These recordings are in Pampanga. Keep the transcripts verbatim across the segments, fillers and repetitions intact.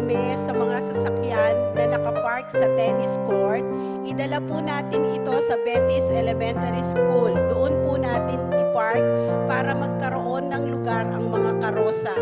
Sa mga sasakyan na nakapark sa tennis court, idala po natin ito sa Betis Elementary School. Doon po natin i-park para magkaroon ng lugar ang mga karosa.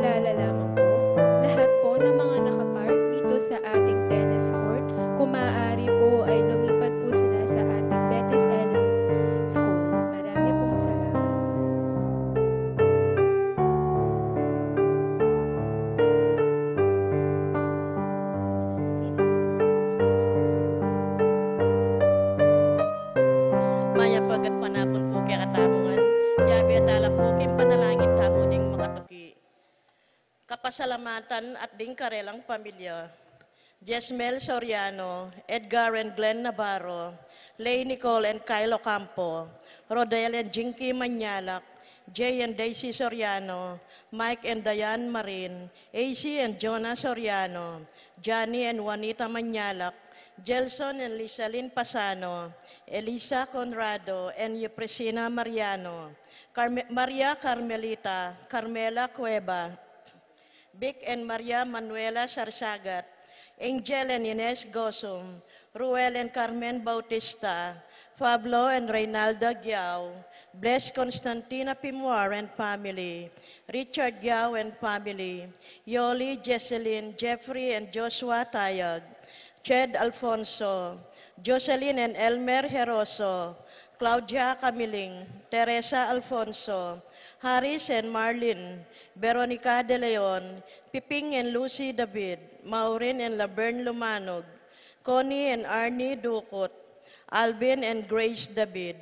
Pakilala lamang po, lahat po ng mga nakapark dito sa ating tennis court, kung maaari po ay lumipat po sila sa ating Betis Island School. Marami pong salamat. Mayap a gatpanapun po kekatamu ngan. Yabe tala po king panalangin tamu ding makatuki. Kapasalamatan at ding karelang pamilya. Jesmel Soriano, Edgar and Glenn Navarro, Lay Nicole and Kyle Ocampo, Rodel and Jinky Manyalak, Jay and Daisy Soriano, Mike and Diane Marin, A C and Jonah Soriano, Johnny and Juanita Manyalak, Gelson and Lisalin Pasano, Elisa Conrado and Eupresina Mariano, Carme-, Maria Carmelita, Carmela Cueva, Vic and Maria Manuela Sarsagat, Angel and Ines Gosum, Ruel and Carmen Bautista, Pablo and Reynalda Giao, Bless Constantina Pimuar and family, Richard Giao and family, Yoli, Jesselyn, Jeffrey and Joshua Tayag, Ched Alfonso, Jocelyn and Elmer Heroso, Claudia Camiling, Teresa Alfonso, Harris and Marlin, Veronica De Leon, Piping and Lucy David, Maureen and Laverne Lumanog, Connie and Arnie Ducut, Alvin and Grace David,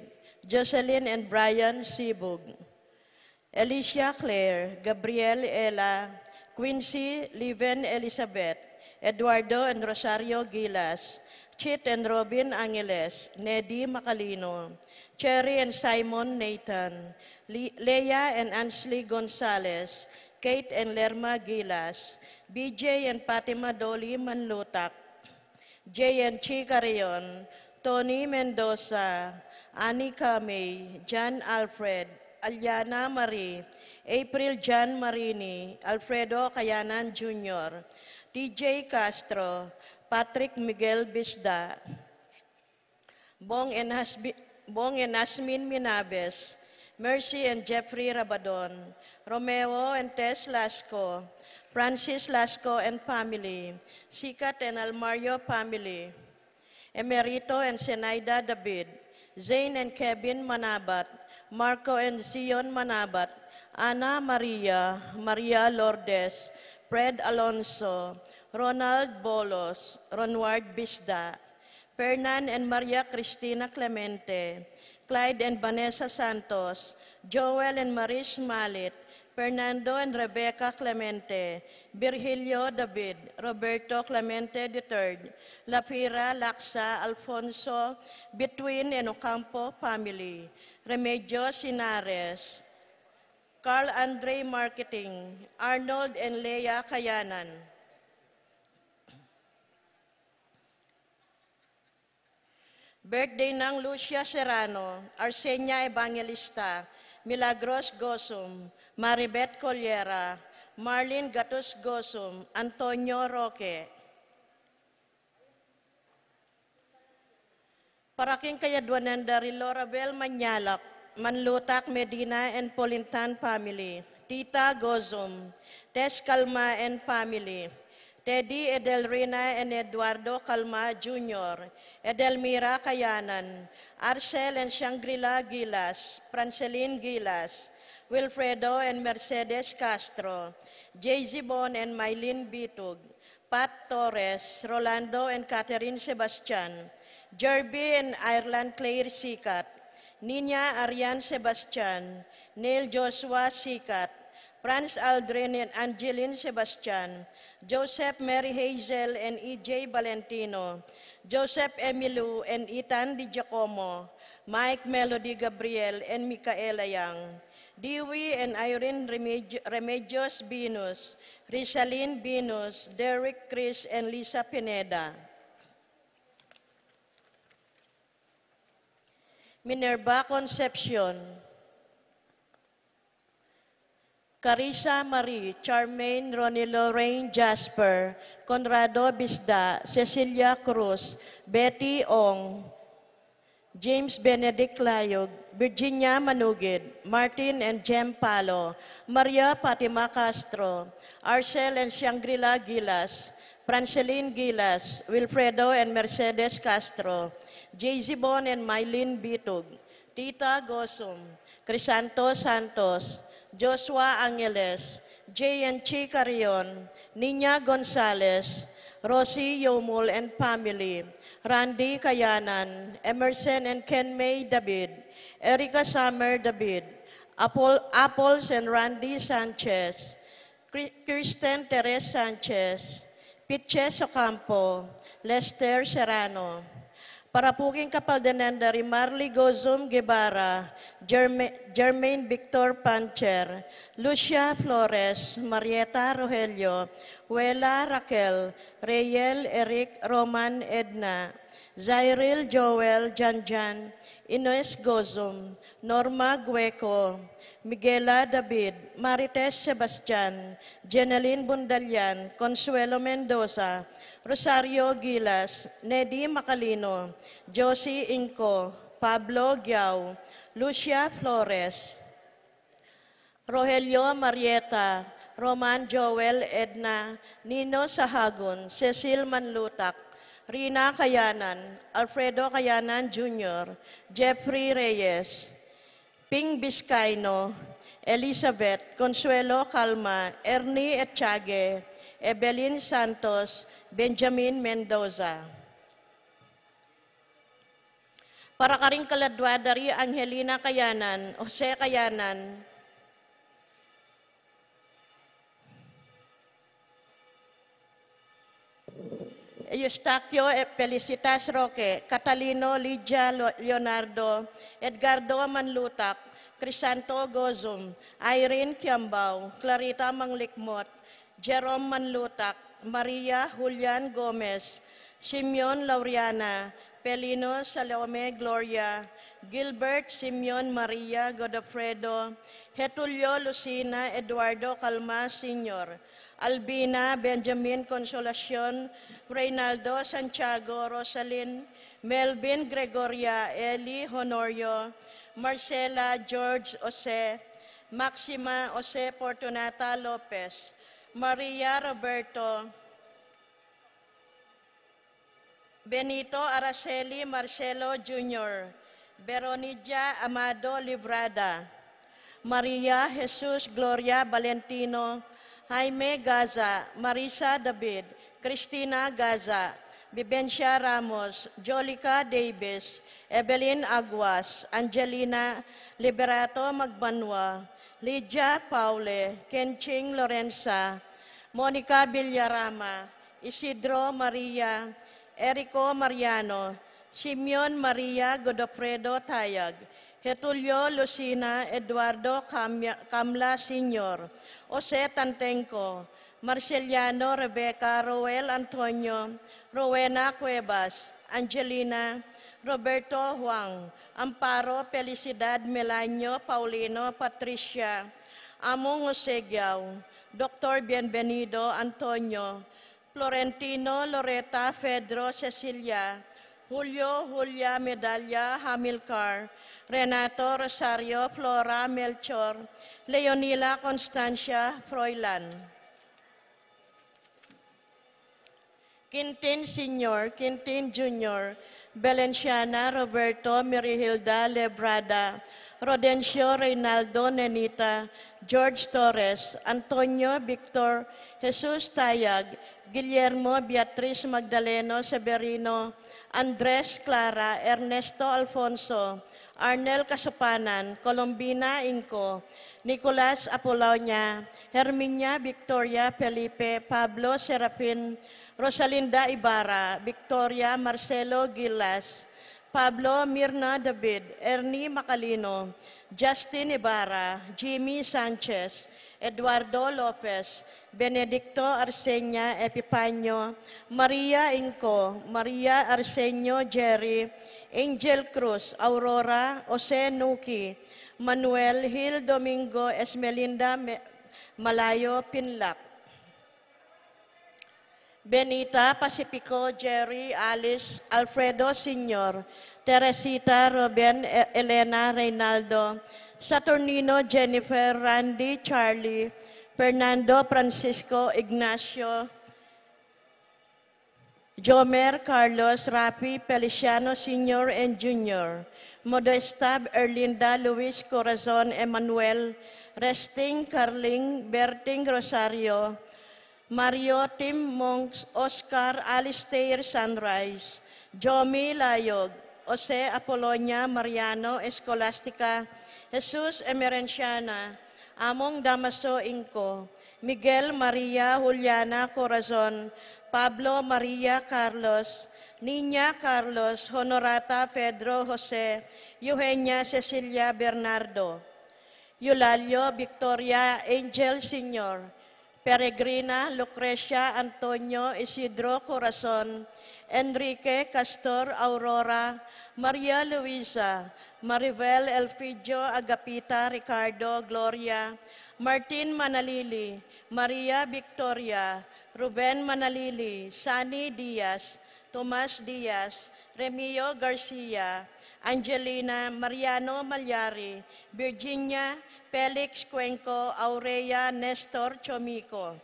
Jocelyn and Brian Sibug, Alicia Claire, Gabriel Ella, Quincy, Leven Elizabeth, Eduardo and Rosario Gilas, Chit and Robin Angeles, Nedi Macalino, Cherry and Simon Nathan, Le-, Leia and Ansley Gonzalez, Kate and Lerma Gilas, B J and Fatima Dolly Manlutak, Jay and Chi Carrion, Tony Mendoza, Annie Camey, John Alfred, Aliana Marie, April John Marini, Alfredo Kayanan Junior, T J Castro, Patrick Miguel Bisda, Bong and Hasbi-, Bong and Asmin Minabes, Mercy and Jeffrey Rabadon, Romeo and Tess Lasco, Francis Lasco and family, Sikat and Almario family, Emerito and Zenaida David, Zane and Kevin Manabat, Marco and Zion Manabat, Ana Maria, Maria Lourdes, Fred Alonso, Ronald Bolos, Ronward Bisda, Fernan and Maria Cristina Clemente, Clyde and Vanessa Santos, Joel and Maris Malit, Fernando and Rebecca Clemente, Virgilio David, Roberto Clemente the third, Lafira, Laksa, Alfonso, Between and Ocampo family, Remedios Inares, Carl Andre Marketing, Arnold and Leia Kayanan. Birthday nang Lucia Serrano, Arsenia Evangelista, Milagros Gosum, Maribet Collera, Marlin Gatus Gosum, Antonio Roque. Para king kayadwanan da ri Lorabel Manyalak, Manlutak Medina and Polintan family, Tita Gozum, Tess Calma and family, Teddy Edelrina and Eduardo Calma Junior, Edelmira Kayanan, Arcel and Shangri-La Gilas, Francelin Gilas, Wilfredo and Mercedes Castro, Jay Zibon and Mylene Bitug, Pat Torres, Rolando and Catherine Sebastian, Jerby and Ireland Claire Sikat, Nina Arian Sebastian, Neil Joshua Sikat, Franz Aldrin and Angeline Sebastian, Joseph Mary Hazel and E J Valentino, Joseph Emilu and Ethan Di Giacomo, Mike Melody Gabriel and Micaela Yang, Dewey and Irene Remedi-, Remedios Binus, Rizalin Binus, Derek Chris and Lisa Pineda. Minerva Concepcion, Carissa Marie, Charmaine, Ronnie Lorraine Jasper, Conrado Bisda, Cecilia Cruz, Betty Ong, James Benedict Layug, Virginia Manugid, Martin and Jem Palo, Maria Fatima Castro, Arcel and Shangri-La Gilas, Franceline Gilas, Wilfredo and Mercedes Castro, J Z Bon and Mylene Bitug, Tita Gozum, Crisanto Santos, Joshua Angeles, J N Chi Carrion, Nina Gonzalez, Rosie Yomul and family, Randy Kayanan, Emerson and Kenmay David, Erica Summer David, Apol-, Apples and Randy Sanchez, Kri-, Kristen Teres Sanchez, Pitches Ocampo, Lester Serrano. Para pu king kapaldanan da ri Marley Gozum Guevara, Germa-, Germaine Victor Pancher, Lucia Flores, Marieta Rogelio, Wela Raquel, Reyel Eric Roman Edna, Zairil Joel Janjan, Ines Gozum, Norma Gueco, Miguela David, Marites Sebastian, Jeneline Bundalian, Consuelo Mendoza, Rosario Gilas, Nedy Macalino, Josie Inco, Pablo Giao, Lucia Flores, Rogelio Marieta, Roman Joel Edna, Nino Sahagun, Cecil Manlutak, Rina Kayanan, Alfredo Kayanan Junior, Jeffrey Reyes, Ping Biscaino, Elizabeth, Consuelo Calma, Ernie Echage, Evelyn Santos, Benjamin Mendoza. Para karing kaladwa da ri Angelina Kayanan, Jose Kayanan, Eustaquio, eh, Felicitas Roque, Catalino, Lydia, Lo-, Leonardo, Edgardo Manlutak, Crisanto Gozum, Irene Kiambao, Clarita Manglikmot, Jerome Manlutak, Maria Julian Gomez, Simeon Laureana, Pelino Salome Gloria, Gilbert Simeon Maria Godofredo, Getulio Lucina Eduardo Calma Senior, Albina Benjamin Consolacion, Reynaldo Santiago Rosalin, Melvin Gregoria Eli Honorio, Marcela George Jose, Maxima Jose Fortunata Lopez, Maria Roberto, Benito Araceli Marcelo Junior, Veronilla Amado Librada, Maria Jesus Gloria Valentino, Jaime Gaza, Marisa David, Cristina Gaza, Vivencia Ramos, Jolica Davis, Evelyn Aguas, Angelina Liberato Magbanua, Lydia Paule, Kenching Lorenza, Monica Villarama, Isidro Maria, Erico Mariano, Simeon Maria Godofredo Tayag, Getulio Lucina Eduardo Camia-, Camla Senior, Jose Tantenco, Marceliano Rebecca Roel Antonio, Rowena Cuevas, Angelina, Roberto Huang, Amparo Felicidad Melanio Paulino Patricia, Among Jose Giao, Doctor Bienvenido Antonio, Florentino Loreta Pedro Cecilia, Julio Julia Medalla Hamilcar, Renato Rosario Flora Melchor, Leonila Constancia Froilan. Quintin Senior, Quintin Junior, Valenciana Roberto Merihilda Lebrada, Rodencio Reynaldo Nenita, George Torres, Antonio Victor Jesus Tayag, Guillermo Beatriz Magdaleno Severino, Andres Clara Ernesto Alfonso, Arnel Kasupanan, Colombina Inco, Nicolas Apolonia, Herminia Victoria Felipe, Pablo Serafin, Rosalinda Ibarra, Victoria Marcelo Gilas, Pablo Mirna David, Ernie Macalino, Justin Ibarra, Jimmy Sanchez, Eduardo Lopez, Benedicto Arsenia Epifanio, Maria Inco, Maria Arsenio Jerry, Angel Cruz, Aurora, Jose Nuki, Manuel Gil Domingo, Esmelinda Me-, Malayo Pinlac. Benita, Pacifico, Jerry, Alice, Alfredo Senior, Teresita, Ruben, E-, Elena, Reynaldo, Saturnino, Jennifer, Randy, Charlie, Fernando, Francisco, Ignacio, Jomer, Carlos, Rafi, Feliciano Senior and Junior, Modesta, Erlinda, Luis, Corazon, Emmanuel, Resting, Carling, Berting, Rosario, Mario, Tim, Monks, Oscar, Alistair, Sunrise, Jomi, Layog, Jose, Apolonia, Mariano, Escolastica, Jesus, Emerenciana, Among Damaso, Inko, Miguel, Maria, Juliana, Corazon, Pablo, Maria, Carlos, Niña, Carlos, Honorata, Pedro, Jose, Eugenia, Cecilia, Bernardo, Eulalio, Victoria, Angel Senior, Peregrina, Lucrecia, Antonio, Isidro, Corazon, Enrique, Castor, Aurora, Maria Luisa, Maribel, Elfidio, Agapita, Ricardo, Gloria, Martin Manalili, Maria Victoria, Ruben Manalili, Sani Diaz, Tomas Diaz, Remio Garcia, Angelina, Mariano Malyari, Virginia, Felix Cuenco, Aurea, Nestor Chomico,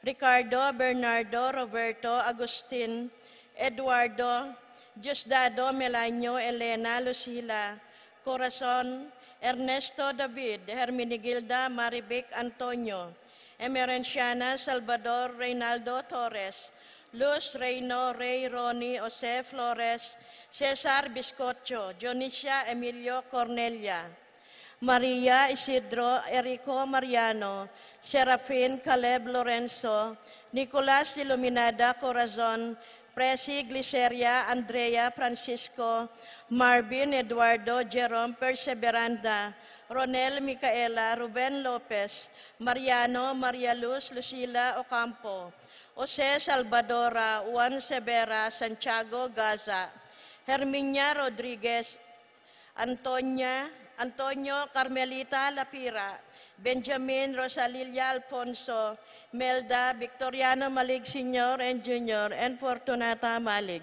Ricardo, Bernardo, Roberto, Agustin, Eduardo, Diosdado, Melanio, Elena, Lucila, Corazon, Ernesto, David, Herminigilda, Marivic, Antonio, Emerenciana, Salvador, Reynaldo, Torres, Luz, Reino, Rey, Ronnie, Jose, Flores, Cesar, Biscocho, Dionisia, Emilio, Cornelia, Maria, Isidro, Erico, Mariano, Serafin, Caleb, Lorenzo, Nicolas, Iluminada, Corazon, Presi, Gliceria, Andrea, Francisco, Marvin, Eduardo, Jerome, Perseveranda, Ronel, Micaela, Ruben Lopez, Mariano, Maria Luz, Lucila, Ocampo, Jose, Salvadora, Juan, Severa, Santiago, Gaza, Herminia, Rodriguez, Antonia, Antonio, Carmelita Lapira, Benjamin, Rosalilia Alfonso, Melda, Victoriano Malig Senior and Junior, and Fortunata Malig.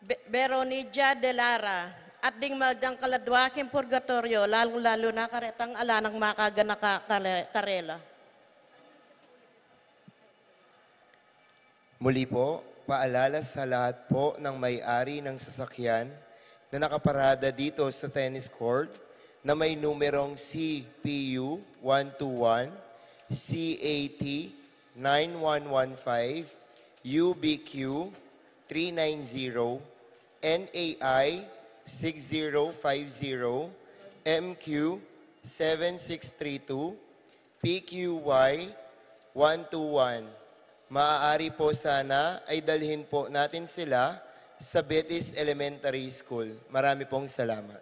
Be-, Veronilla de Lara, at ding magdang kaladwa king purgatoryo, lalung-lalu na karetang ala nang makaganaka kare-, karela. Muli po, paalala sa lahat po ng may-ari ng sasakyan na nakaparada dito sa tennis court na may numerong C P U one two one, C A T nine one one five, U B Q three nine zero, N A I six zero five zero, M Q seven six three two, P Q Y one two one. Maaari po sana ay dalhin po natin sila sa Betis Elementary School. Marami pong salamat.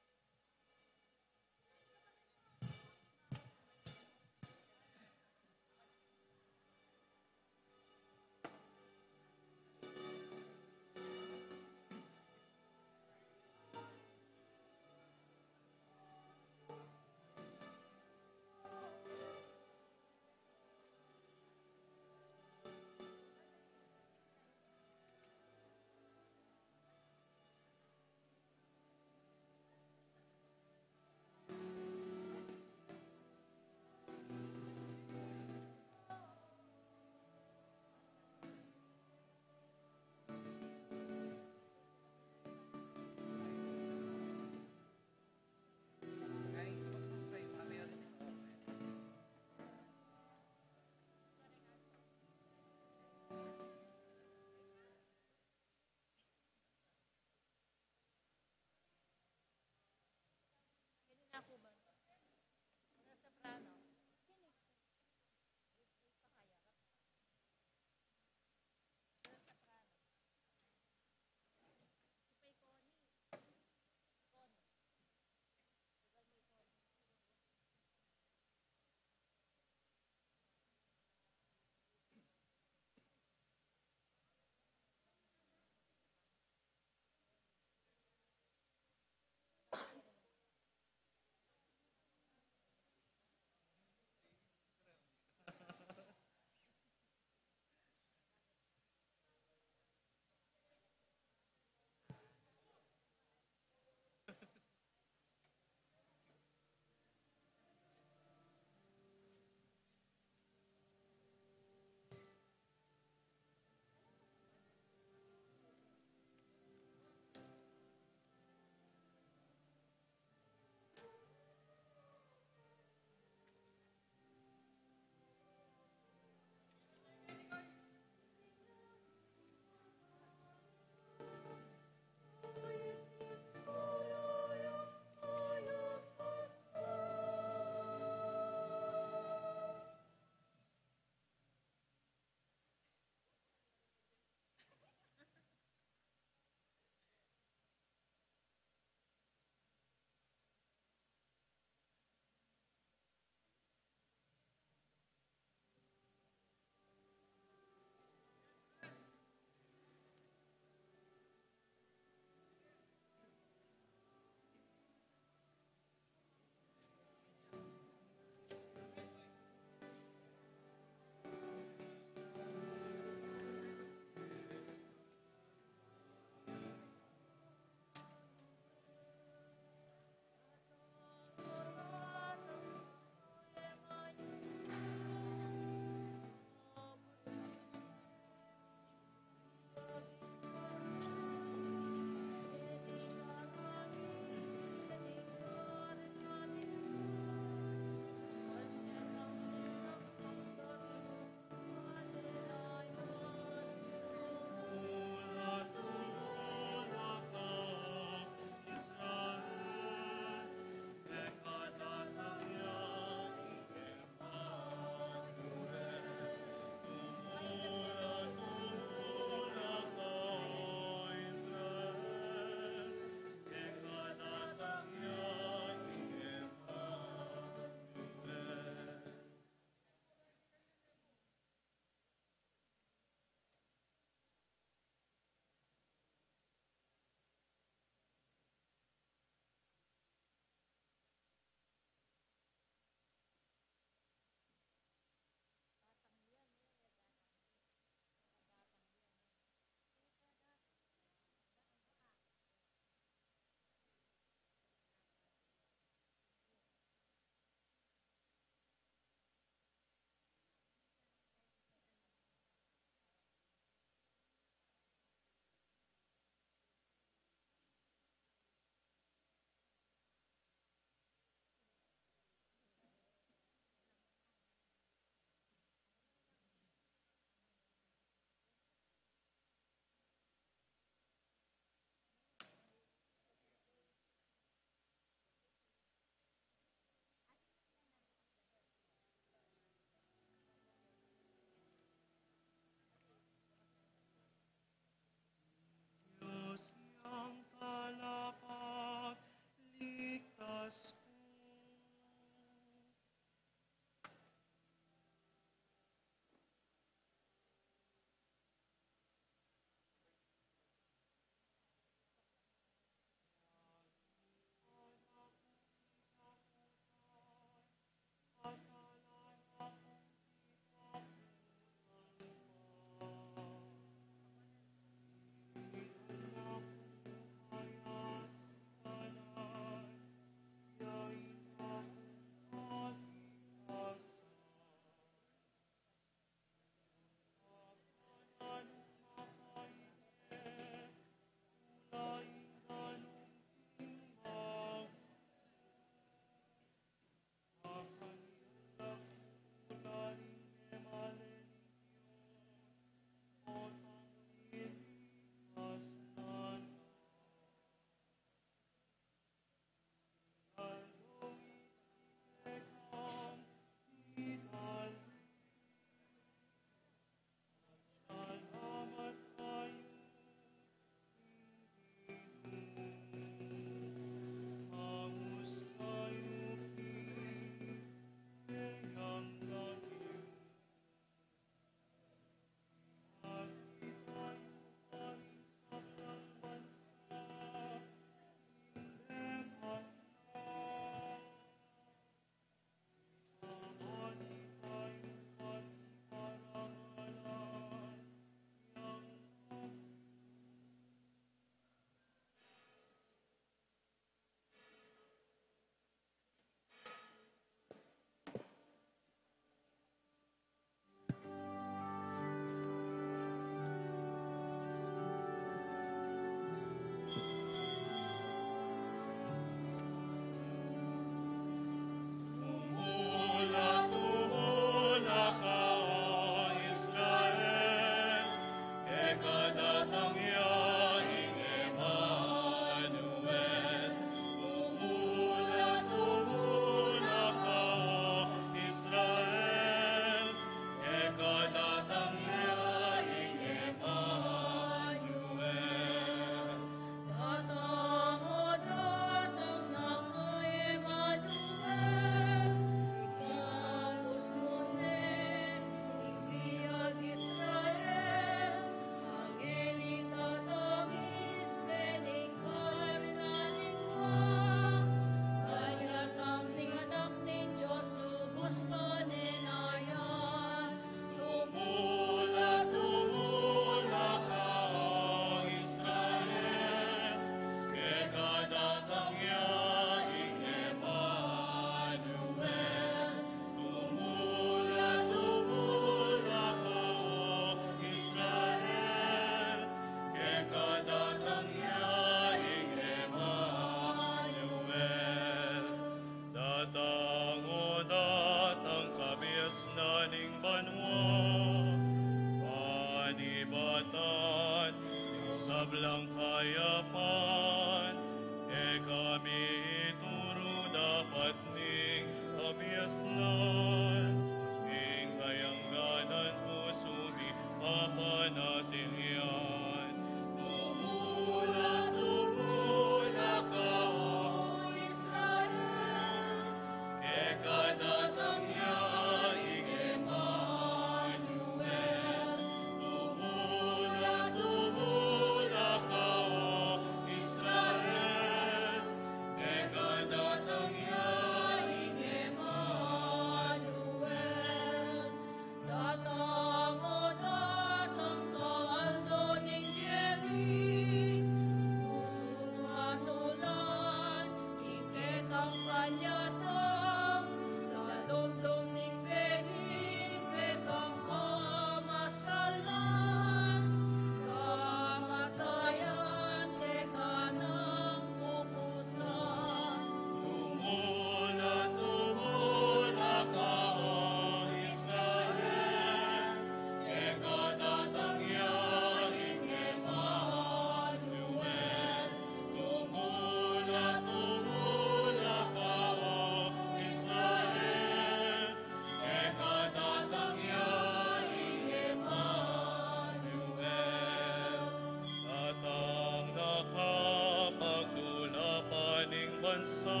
bansa,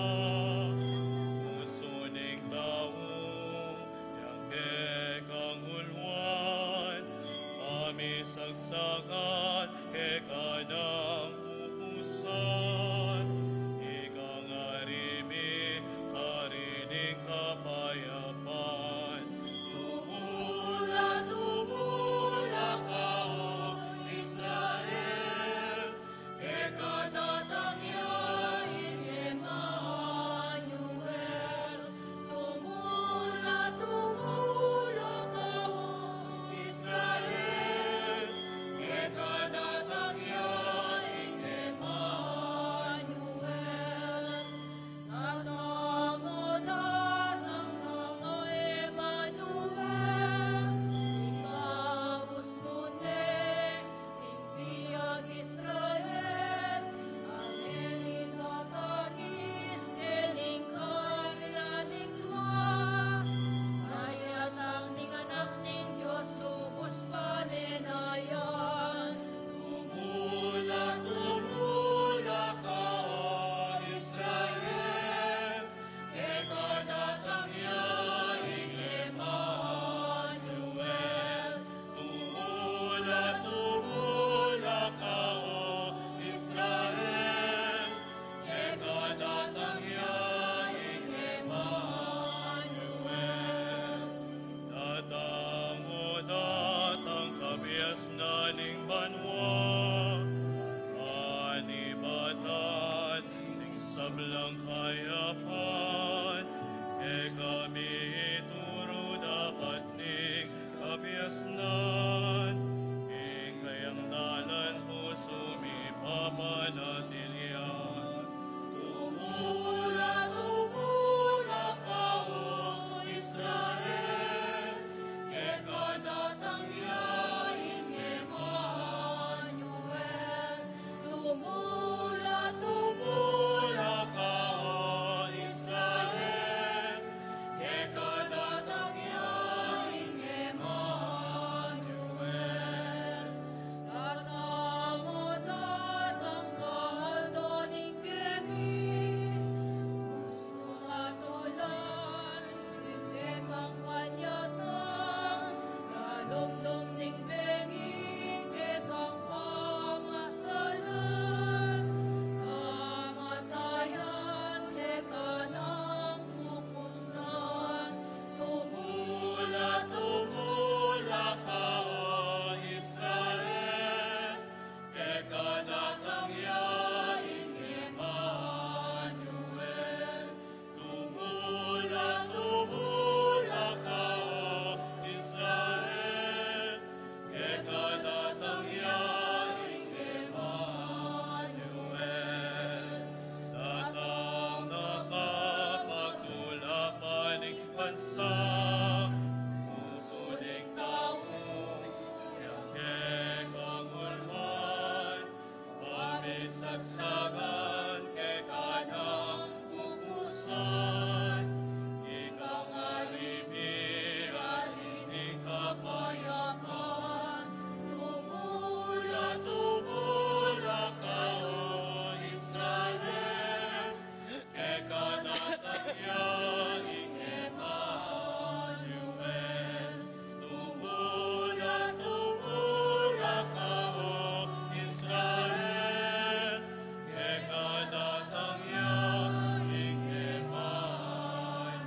pusu ning tau, yang kekang uluan, pamisagsagan, keka nang pupusan, ikang arimi, ari ning kapayapan. Tumula, tumula ka, O Israel, keka datang ya ing Emmanuel. Tumula, tumula ka, O Israel, keka datang ya ing Emmanuel. Datang, o datang, datang, Emmanuel, ikabus mu ne ing biag Israel, angel ikatangis kening kapilan ning lua, ayatang ning Anak ning Dios, lubus panenayan. Tumula, tumula ka, O Israel, keka datang ya ing Emmanuel. Tumula, tumula ka, O Israel, keka datang ya ing Emmanuel. Datang, o datang, kabiasnan ning banua, panibatan ning sablang kayapan, kekami ituru dapat ning kabiasnan, ing kayang dalan pusu mi papanatilian. Tumula, tumula ka, O Israel, keka datang ya ing Emmanuel. Tumula, tumula ka, O Israel, keka datang ya ing Emmanuel. Datang, o datang, ka aldo ning keni, pusu at ulan, ing kekang panyatang, kalumlum ning bengi, kekang pamasalan, kamatayan, keka nang pupusan. Tumula, tumula ka, O Israel, keka datang ya ing Emmanuel. Tumula, tumula ka, O Israel, keka datang ya ing Emmanuel. Datang na kapagtula pa ning bansa, pusu ning tau, yang kekang uluan, pamisagsagan, keka nang pupusan, ikang arimi, ari ning kapayapan. Tumula, tumula ka, O Israel, keka datang ya ing Emmanuel. Tumula, tumula ka, O Israel, keka datang ya ing Emmanuel.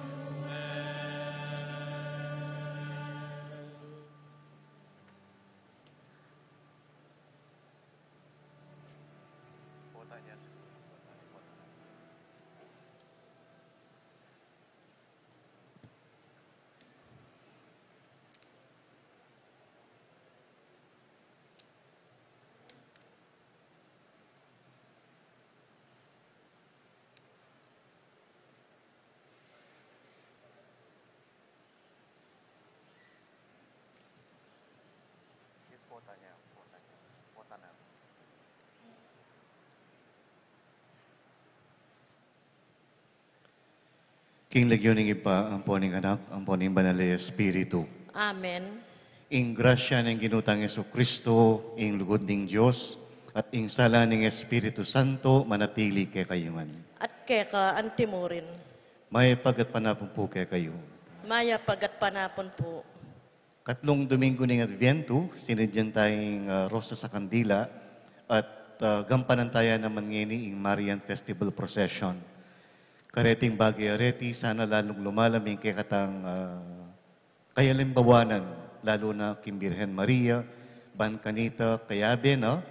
Yes, pota niya, pota niya, pota na. King lagyu ning Ibpa, ampo ning Anak, ampo ning Banal a Espiritu. Amen. Ing grasya ning Ginu tang Jesucristo, ing lugud ning Dios, at ing sala ning Espiritu Santo, manatili kekayu ngan. At Keka antimurin. Mayap a gatpanapun pu kekayu. Mayap a gatpanapun pu. Katlung Domingo ning Adviento, sinadyan taya ing, ah, Rosas a Kandila at, ah, gampanan taya naman ngeni ing Marian Festival Procession. Kareting bage a reti, sana lalung lumalam ing kekatang, ah, kayalimbawaan, lalu na king Birhen Maria, ban kanita kayabe na,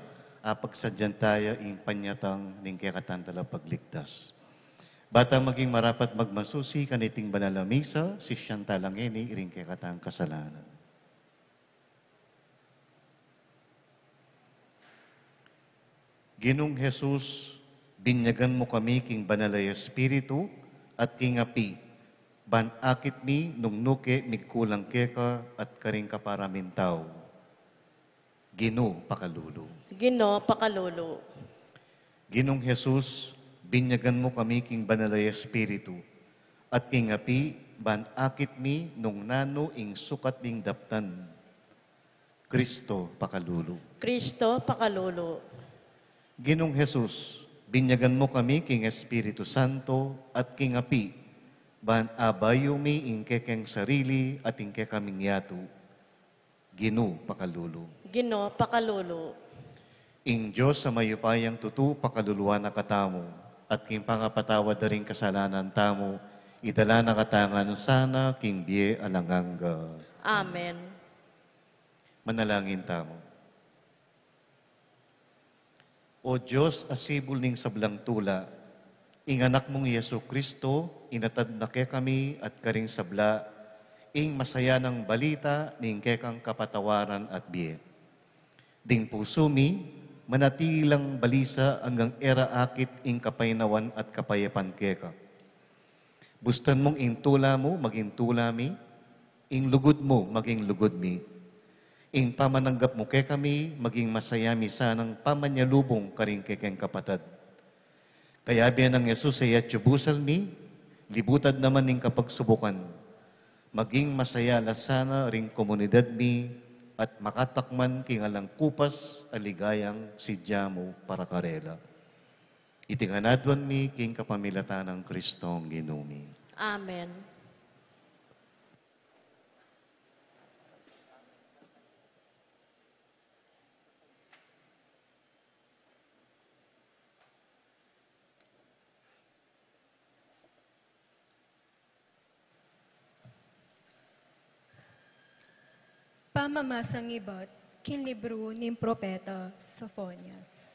apagsadyan taya ing panyatang ning kekatang Talapagligtas. Bata maging marapat magmasusi kaniting banal a misa, sisian tala ngeni iring kekatang kasalanan. Ginung Jesus, binyagan mu kami king Banal a Espiritu at king api, ban akit mi nung nuke migkulang keka at karing kapara ming tau. Ginu, pakalulu. Ginu, pakalulu. Ginung Jesus, binyagan mu kami king Banal a Espiritu at king api, ban akit mi nung nanu ing sukat ding daptan. Kristo, pakalulu. Kristo, pakalulu. Ginung Jesus, binyagan mu kami king Espiritu Santo at king api, ban abayu mi ing kekeng sarili at ing kekaming yatu. Ginu, pakalulu. Ginu, pakalulu. Ing Dios a mayupayang tutu, pakaluluan na katamu, at king pangapatawad da ring kasalanan tamu, idala na katamu ngan sana king bie alang angga. Amen. Manalangin tamu. O Dios, a sibul ning sablang tula, ing Anak mung Jesu Cristo, inatad na kekami at karing sabla, ing masayanang balita ning kekang kapatawaran at bie. Ding pusu mi, manatili lang balisa anggang e ra akit ing kapaynawan at kapayapan keka. Bustan mung ing tula mu maging tula mi, ing lugud mu maging lugud mi. Ing pamananggap mu kekami maging masaya mi sanang pamanyalubung karing kekeng kapatad. Kayabe nang Jesus, e atyu busal mi, libutad naman ning kapagsubukan. Maging masaya la sana ring komunidad mi at makatakman king alang kupas a ligayang sidya mu para karela. Iti ngan aduan mi king kapamilatan nang Kristong Ginu mi. Amen. Pamamasang ibat king libru ning propeta Sofonias.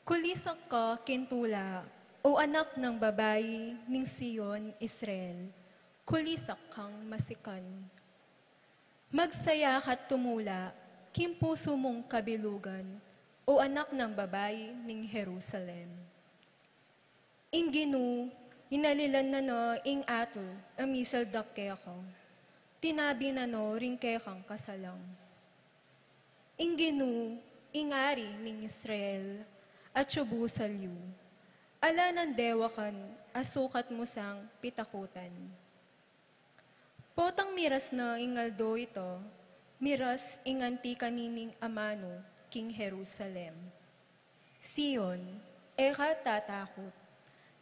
Kulisak ka king tula, o anak nang babai ning Sion, Israel, kulisak kang masikan. Magsaya ka't tumula king pusu mung kabilugan, o anak nang babai ning Jerusalem. Ing Ginu, inalilan na no ing atul a misaldak keka, tinabi na no ring kekang kasalang. Ing Ginu, ing Ari ning Israel, atyu busal yu. Ala nang dewakan a sukat mu sang pitakutan. Potang miras na ing aldo ita, miras ing anti kanining amanu king Jerusalem. Sion, e ka tatakut.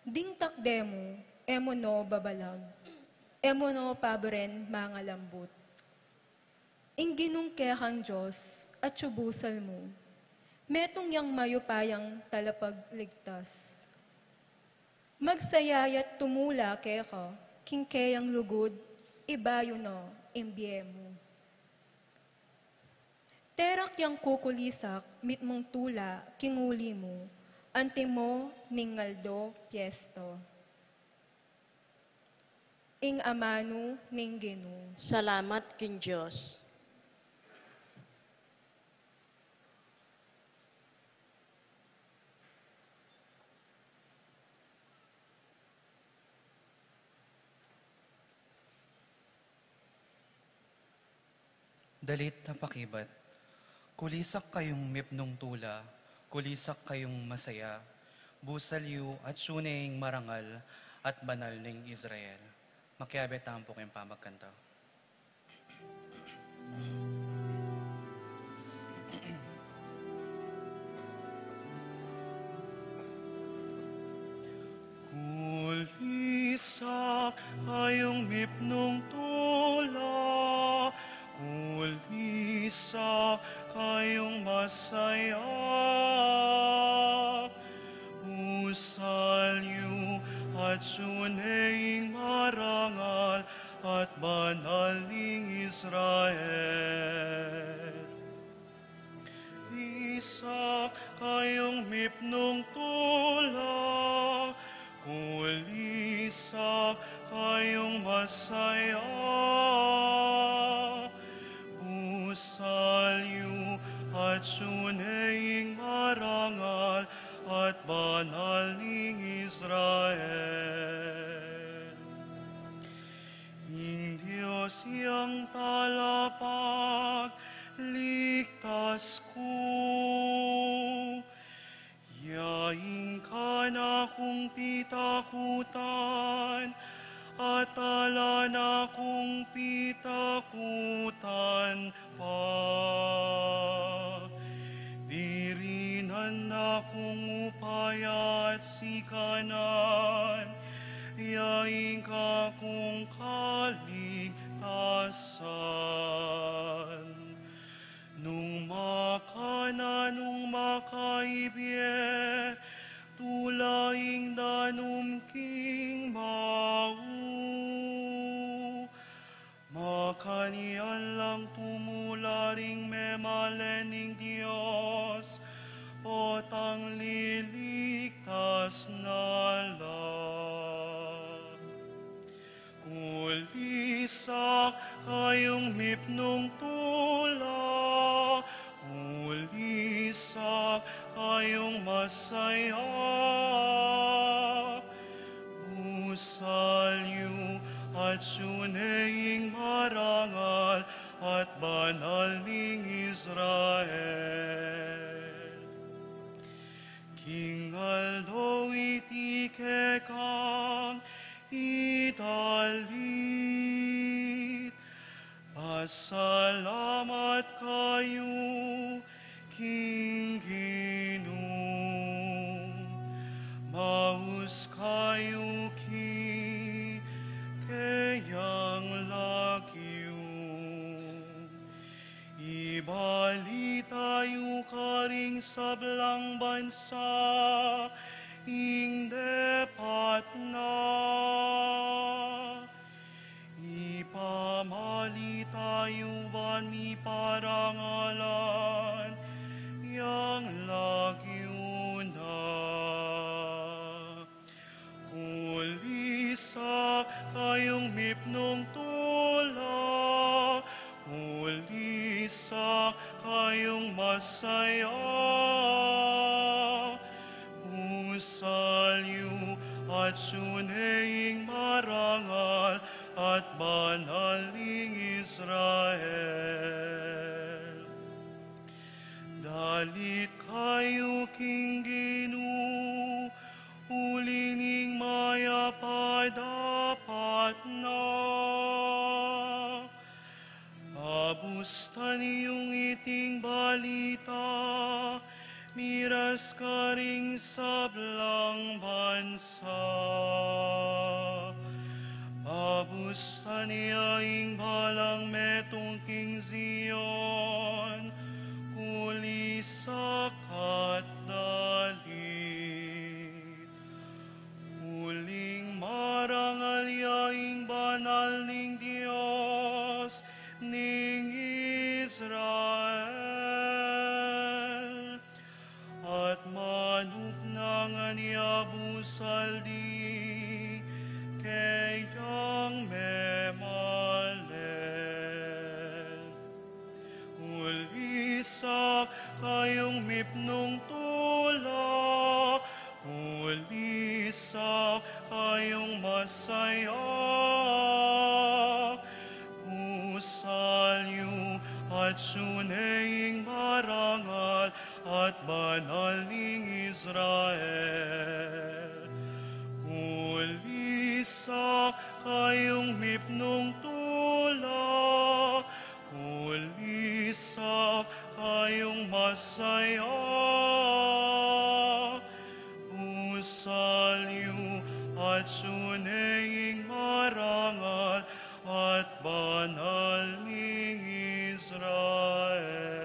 Ding takde mu, e mu no babalag. E mu no paburen mangalambut. Ing Ginung kekang Dios, atyu busal mu. Metung yang mayupayang talapagligtas. Magsaya ya't tumula keka, king keyang lugud, ibayu no ing bie mu. Terak yang kukulisak mitmung tula king uli mu, antimo ning aldo piesta. Ing amanu ning Ginu. Salamat king Dios. Dalit a pakibat. Kulisak kayung mipnung tula, kulisak kayung masaya, busal yu atyu ne ing marangal at banal ning Israel. Makiabe tamu pu king pamagkanta. Kulisak kayung mipnung tula, kulisak kayung masaya. Busal yu, atyu ne ing marangal at banal ning Israel. Kulisak kayung mipnung tula, kulisak kayung masaya. Busal yu, atyu ne ing marangal at banal ning Israel. Ing Dios yang talapagligtas ku, ya ing kayang pitakutan, at ala na kung pitakutan pa. Dirinan na kung upaya at sikanan, ya ing kakung kaligtasan. Nung makan na, nung makaibie, tula ing danum king mau. Makanyan lang tumula ring memalen ning Dios, potang liligtas na la. Kulisak kayung mipnung tula, kulisak kayung masaya. Busal yu, atyu ne ing marangal at banal ning Israel. King aldo iti kekang idalit, pasalamat kayu king Ginu, maus kayu king keyang lagyu. Ibalita yu karing sablang bansa ing depat na. Ipamalita yu ban miparangalan yang lagyu na. Kulisak kayung mipnung tula, kulisak kayung masaya. Busal yu, atyu ne ing marangal at banal ning Israel. Dalit kayu king Ginu, uli ning mayap a dapat na. Pabustan yung iting balita, miras karing sablang bansa. Pabustan ya ing balang metung king Zion, kulisak at dalit. Uling marangal ya ing banal ning Dios ning Israel, at manuknangan ya busal ding keyang memalen. Kulisak kayung mipnung tula, kulisak kayung masaya. Busal yu, atyu ne ing marangal at banal ning Israel. Kulisak kayung mipnung tula, kulisak kayung masaya. Busal At sune ing marangal at banal ning Israel.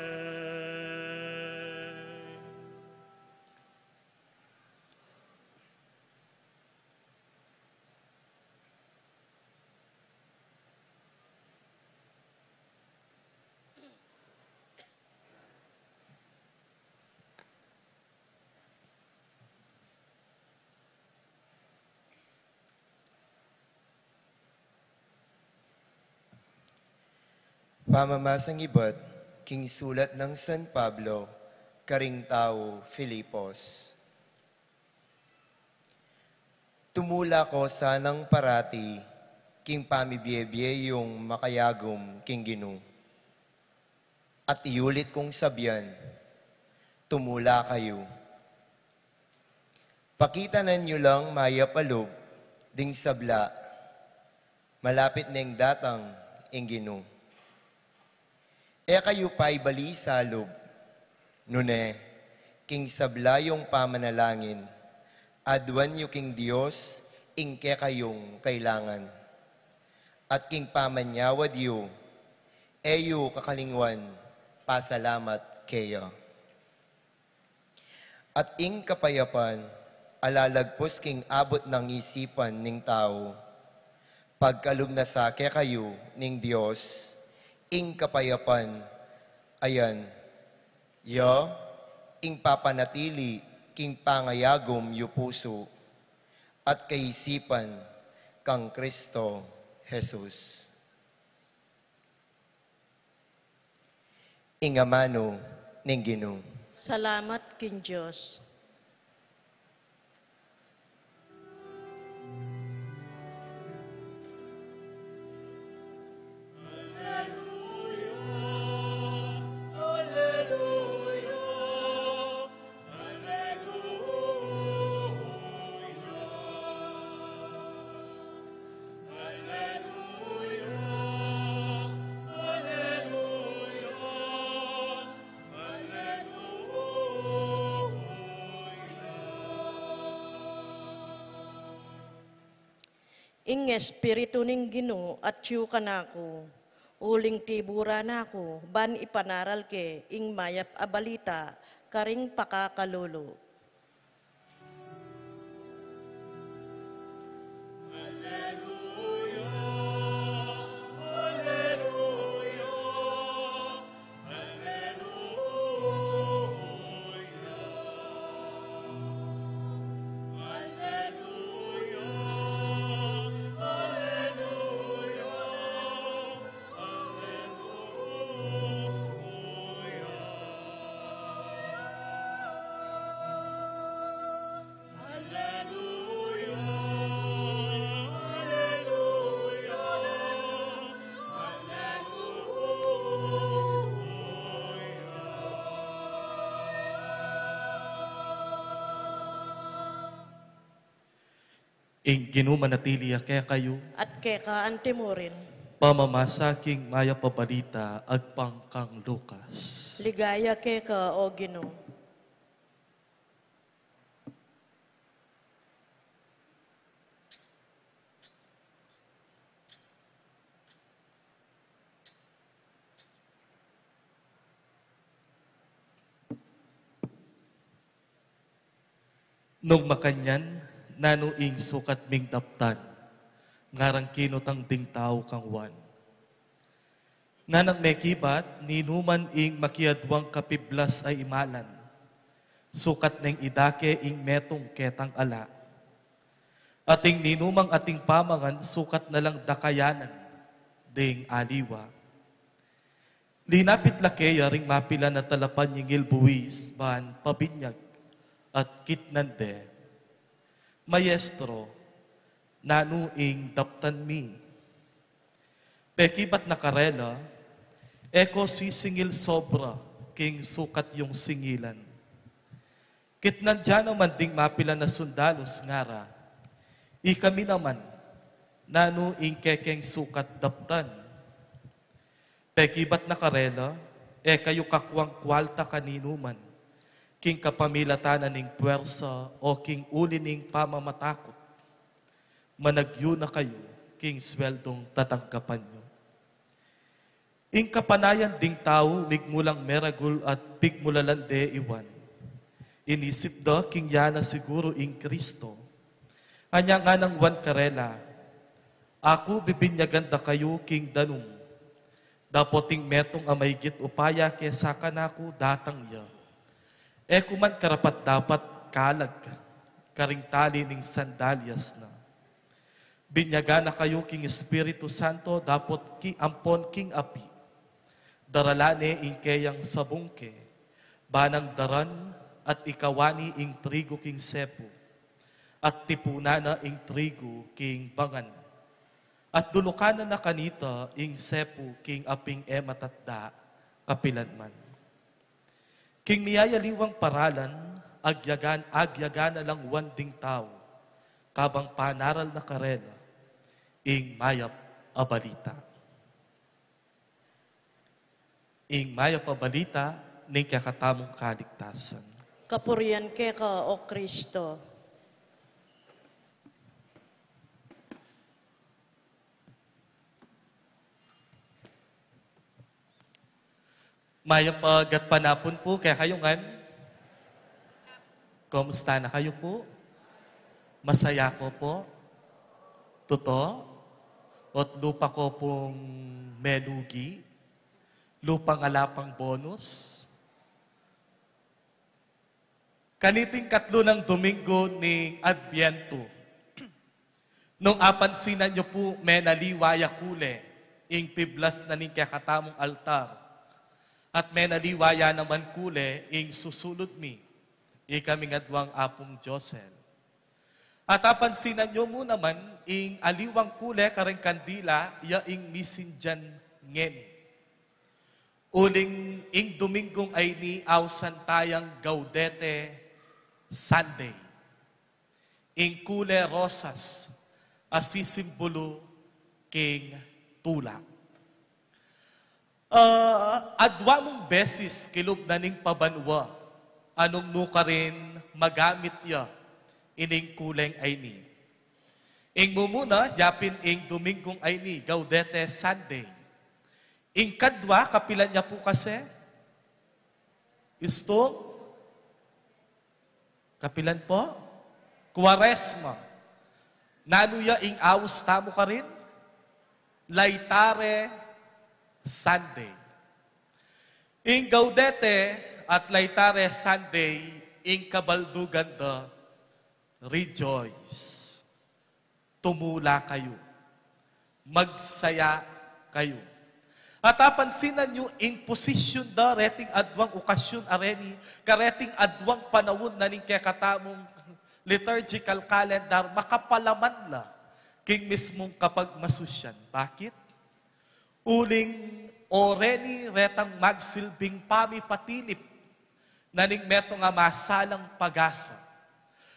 Pamamasang ibat king sulat nang San Pablo karing tau Filipos. Tumula ko sanang parati king pamibie-bie yung makayagum king Ginu. At iulit kung sabian, tumula kayu. Pakitanan yu lang mayap a lub ding sabla, malapit neng datang ing Ginu. E kayu paibali sa lub, nune, king sabla yung pamanalangin, aduan yu king Dios ing kekayung kailangan. At king pamanyawad yu, e yu kakalingwan pasalamat keya. At ing kapayapan a lalagpus king abut nang isipan ning tau, pagkalub na sa kekayu ning Dios, ing kapayapan a yan, ya ing papanatili king pangayagum yu pusu at kaisipan kang Kristo Jesus. Ing amanu ning Ginu. Salamat king Dios. Ing Espiritu ning Ginu atyu kanaku, uling tiburan na ku ban ipanaral ke ing mayap a balita karing pakakalulu. Ing Ginu manatili ya kekayu. At keka antimurin. Pamamasa king mayap a balita agpang kang Lucas. Ligaya keka, O Ginu. Nung makanyan, nanu ing sukat ming daptan? Ngarang kinutang ding tau kang Juan. Nganang mekibat, ninuman ing makiadwang kapiblas a imalan, sukat neng idake ing metung ketang ala. Ating ninumang ating pamangan, sukat na lang dakayanan ding aliwa. Linapit la keya ring mapilan a talapanyingil buis ban pabinyag at kitnan de, "Maestro, nanu ing daptan mi?" Pekibat na karela, "E ko sisingil sobra king sukat yung singilan." Kitnan da naman ding mapilan a sundalus, ngara, "Ikami naman, nanu ing kekeng sukat daptan?" Pekibat na karela, "E kayu kakuang kualta kaninuman, King kapamilatan na ning puersa o king uli ning pamamatakut, managyu na kayu king sweldung tatanggapan yu. Ing kapanayan ding tau migmulang meragul at pigmulalan de i Juan. Inisip da king yana siguru ing Kristo. Anya nganang Juan karela, "Aku bibinyagan da kayu king danum, dapot ing metung a maigit upaya kesa kanaku datang ya. E ku man karapat-dapat kalag karing tali ning sandalyas na. Binyagan na kayu king Espiritu Santo dapot ki ampon king api. Daralan ne ing keyang sabungke, ba nang daran at ikawani ing trigu king sepu, at tipunan na ing trigu king bangan, at dulukan na na kanita ing sepu king aping e matatda kapilan man." King miyayaliwang paralan, agyagan, agyagan na lang Juan ding tau, kabang panaral na karela ing mayap a balita. Ing mayap a balita ning kekatamung kaligtasan. Kapurian keka, O Kristo. Mayap a gatpanapun pu kekayu ngan. Kumusta na kayu pu? Masaya ko pu. Tutu? Ot lupa ko pung melugi. Lupang ala pang bonus. Kaniting katlu nang Domingo ning Adbientu, nung apansinan yu pu, menaliwa ya kule ing piblas na ning kekatamung altar, at menaliwa ya naman kule ing susulud mi, ikaming adwang Apung Josel. At apansinan yu mu naman ing aliwang kule kareng kandila, ya ing misindian ngeni. Uling ing Domingong ayni ausan tayang Gaudete Sunday. Ing kule rosas a sisimbulu king tula. Ah, adwa mung beses kilub na ning pabanua a nung nukarin magamit ya ining kuleng ayni. Ing mumuna, yapin ing Domingong ayni, Gaudete Sunday. Ing kadwa, kapilan ya pu kasi? Istung? Kapilan pu? Kuaresma. Nanu ya ing aus tamu karin? Laetare Sunday. Ing Gaudete at Laetare Sunday, ing kabaldugan da, rejoice. Tumula kayu. Magsaya kayu. At apansinan yu ing posisyon da reting adwang okasyon a reni, kareting adwang panaun na ning kekatamung liturgical calendar, makapalaman la king mismung kapagmasusyan. Bakit? Uling o reni retang magsilbing pamipatilip na ning metung a masalang pag-asa.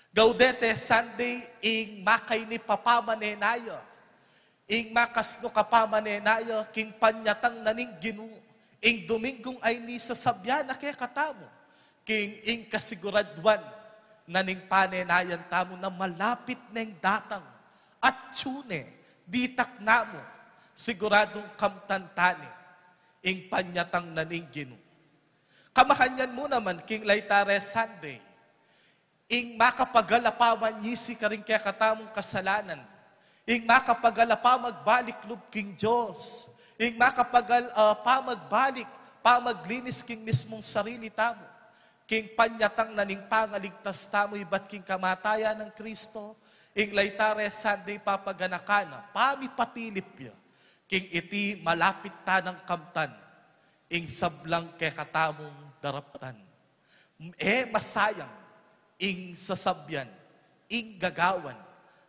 Gaudete Sunday, ing makaini papamanenaya, ing makasnuk a pamanenaya king panyatang na ning Ginu. Ing Domingong ayni, sasabian na kekatamu king ing kasiguraduan na ning panenayan tamu na malapit neng datang. Atyu ne, ditak na mu, siguradung kamtan ta ne ing panyatang na ning Ginu. Kamakanyan mu naman king Laetare Sunday, ing makapagal a pamanyisi karing kekatamung kasalanan, ing makapagal a pamagbalik lub king Dios, ing makapagal a pamagbalik, pamaglinis king mismung sarili tamu, king panyatang na ning pangaligtas tamu ibat king kamatayan nang Kristo, ing Laetare Sunday papaganakan na, pamipatilip ya, king iti malapit ta nang kamtan ing sablang kekatamung daraptan. E masayang ing sasabian, ing gagawan,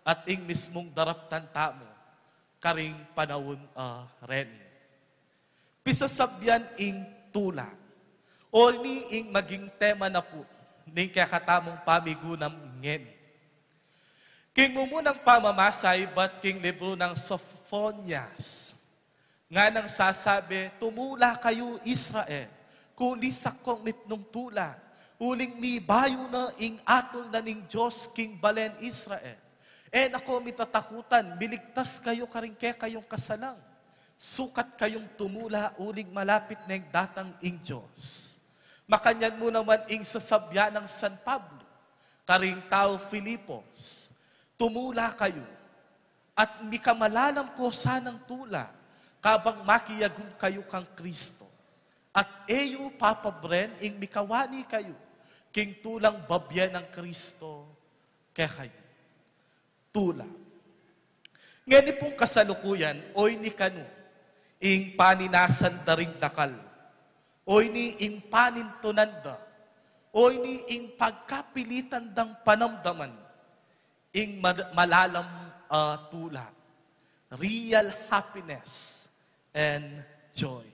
at ing mismung daraptan tamu karing panaun a reni. Pisasabian ing tula. O ini ing maging tema na pu ning kekatamung pamigunam ngeni. King mumunang pamamasa ibat king libru nang Sophonias, nganang sasabi, "Tumula kayu, Israel, kulisak kong mipnung tula, Uling mibayu na ing atul na ning Dios king balen Israel. E na ko mitatakutan, miligtas kayu karing kekayung kasalang. Sukat kayung tumula uling malapit neng datang ing Dios. Makanyan mu naman ing sasabyan nang San Pablo karing tau Filipos, tumula kayu, at mikamalalam ko sanang tula, kabang makiyagum kayu kang Kristo. At e yu papabren ing mikawani kayu king tulang babie nang Kristo kekayu. Tula. Ngeni pung kasalukuyan, oyni kanu ing paninasan da ring dakal, oyni ing panintunan da, oyni ing pagkapilitan dang panamdaman ing ma-, malalam a tula, real happiness and joy.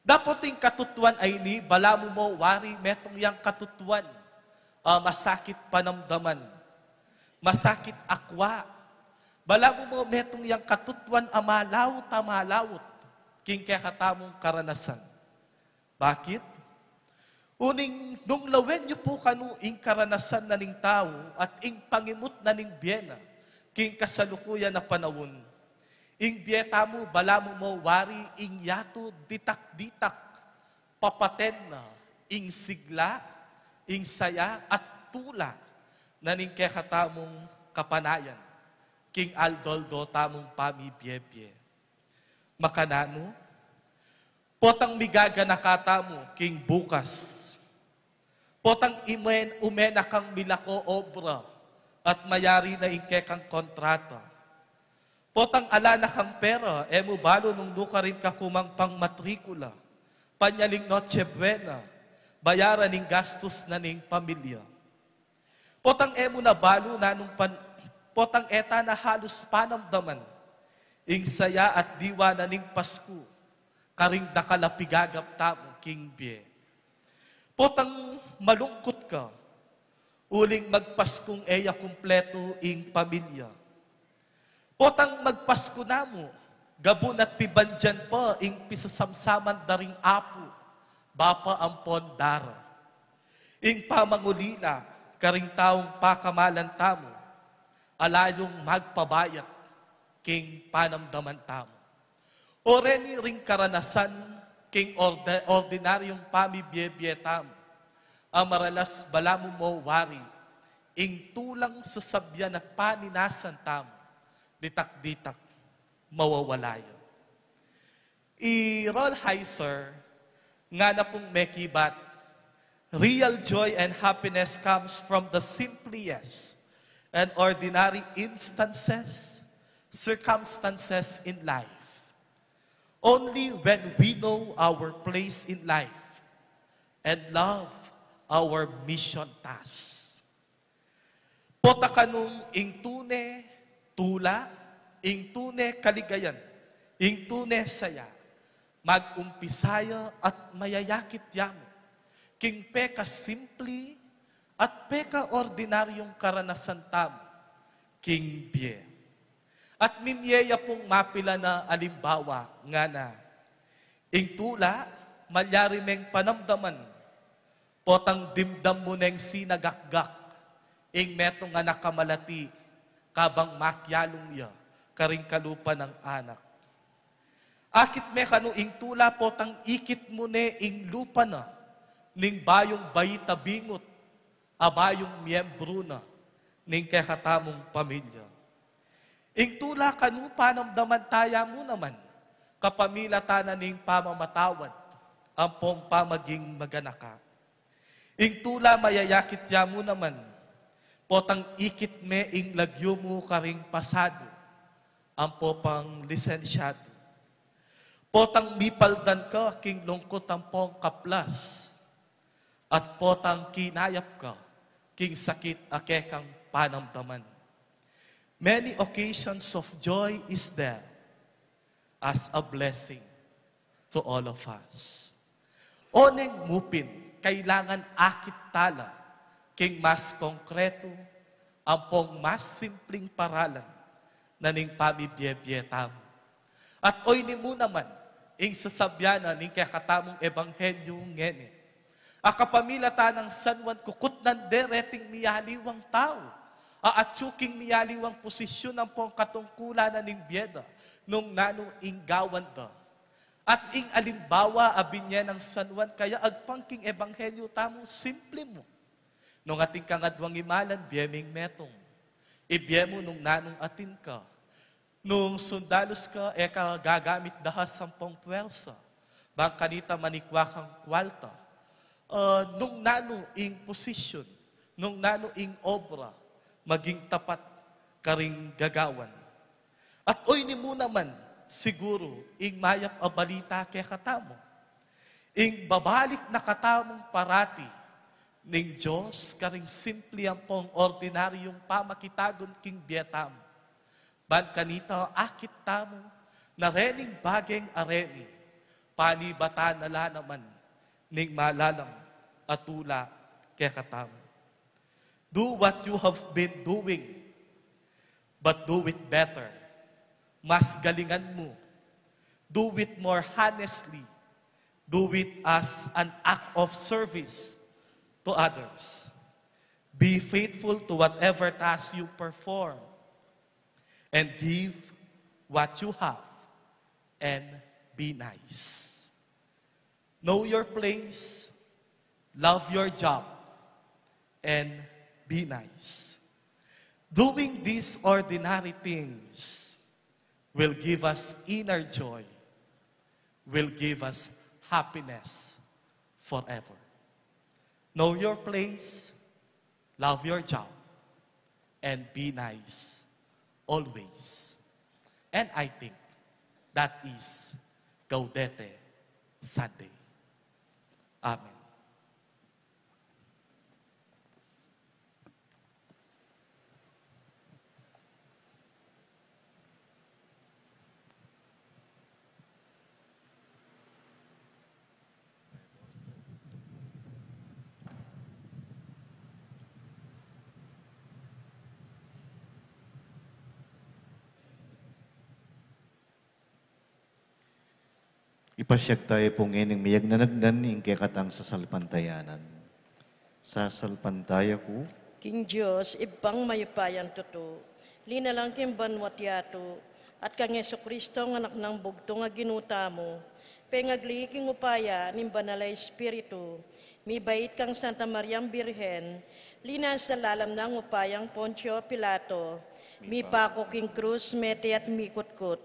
Dapot ing katutuan a ini, balamu mo wari metung yang katutuan a masakit panamdaman, masakit akwa. Balamu mo metung yang katutuan a malaut a malaut king kekatamung karanasan. Bakit? Uling nung lawen yu pu kanu ing karanasan na ning tau at ing pangimut na ning bie na king kasalukuyan a panaun, ing bie tamu balamu mo wari ing yatu ditak-ditak, papaten na ing sigla, ing saya at tula na ning kekatamung kapanayan king aldo-aldo tamung pamibie-bie. Makananu? Potang migaganaka tamu king bukas. Potang imen-, ume na kang milako obra at mayari na ing kekang kontrata. Potang ala na kang pera, e mu balu nung nukarin ka ku mang pangmatrikula, panyaling Noche Buena, bayaran ing gastus na ning pamilya. Potang e mu na balu nanung pan-, potang e ta na halus panamdaman ing saya at diwa na ning Pasku karing dakal a pigagap tamu king bie. Potang malungkut ka uling magpaskung e ya kumpletu ing pamilya. Potang magpasku na mu, gabun at pibandian pa ing pisasamsaman da ring apu, bapa ampon dara. Ing pamangulila karing taung pakamalan tamu, ala yung magpabayat king panamdaman tamu. O reni ring karanasan king orde-, ordinaryung pamibie-bie tamu, a maralas balamu mo wari, ing tulang sasabyan at paninasan tamu, ditak-ditak, mawawala ya. I Rolheiser, ngana pung mekibat, "Real joy and happiness comes from the simplest and ordinary instances, circumstances in life. Only when we know our place in life and love our mission task." Pota kanung ing tune tula, ing tune kaligayan, ing tune saya, mag-umpisa ya at mayayakit ya mu king pekasimple at pekaordinaryung karanasan tamu king bie. At mimie ya pung mapilan a alimbawa, ngana, ing tula, malyari meng panamdaman, potang dimdam mu neng sinagakgak ing metung a nakamalati kabang makialung ya karing kalupa nang anak. Akit me kanu ing tula potang ikit mu ne ing lupa na ning bayung bait a bingut a bayung miyembru na ning kekatamung pamilya. Ing tula kanu panamdaman taya mu naman kapamilatan na ning pamamatawad ampong pamaging maganaka. Ing tula mayayakit ya mu naman potang ikit me ing lagyu mu karing pasadu ampo pang lisensyadu. Potang mipaldan ka king lungkut ampong kaplas, at potang kinayap ka king sakit a kekang panamdaman. Many occasions of joy is there as a blessing to all of us. Oneng mu pin, kailangan akit tala king mas konkretu ampong mas simpling paralan na ning pamibie-bie tamu. At oyni mu naman ing sasabyan na ning kekatamung ebanghelyu ngeni, A kapamilatan nang San Juan kukutnan de reting miyaliwang tau. A atyu king miyaliwang posisyon ampong katungkulan na ning bie da, nung nanu ing gawan da. At ing alimbawa a binye nang San Juan kaya agpang king ebanghelyo tamu, simple mu. Nung atin kang adwang imalan, bie ming metung. Ibie mu nung nanung atin ka. Nung sundalus ka, e ka gagamit da ha sampung puwersa. Bang kanita manikwa kang kwalta. Ah, nung nanu ing posisyon, nung nanu ing obra, maging tapat karing gagawan. At oyni mu naman, siguru, ing mayap a balita kekatamu. Ing babalik na katamung parati ning Dios karing simple ampong ordinaryong pamakitagun king bie tamu. Ban kanita akit tamu na rening bageng areni, panibatan na la naman ning malalam a tula kekatamu. Do what you have been doing, but do it better. Mas galingan mu. Do it more honestly. Do it as an act of service to others. Be faithful to whatever task you perform. And give what you have. And be nice. Know your place, love your job, and be nice. Doing these ordinary things will give us inner joy, will give us happiness forever. Know your place, love your job, and be nice always. And I think that is Gaudete Sunday. Amen. Ipasyag taya pu ngening miyagnanagnan ing kekatang sasalpantayanan. Sasalpantaya ku king Dios, Ibpang mayupayang tutu, linalang king banua't yatu, at kang Jesucristo, Anak nang bugtung a Ginu tamu, pengagli king upaya ning Banal a Espiritu, mibait kang Santa Mariang Birhen, linasa lalam nang upayang Poncio Pilato, mipaku king krus, mete at mikutkut.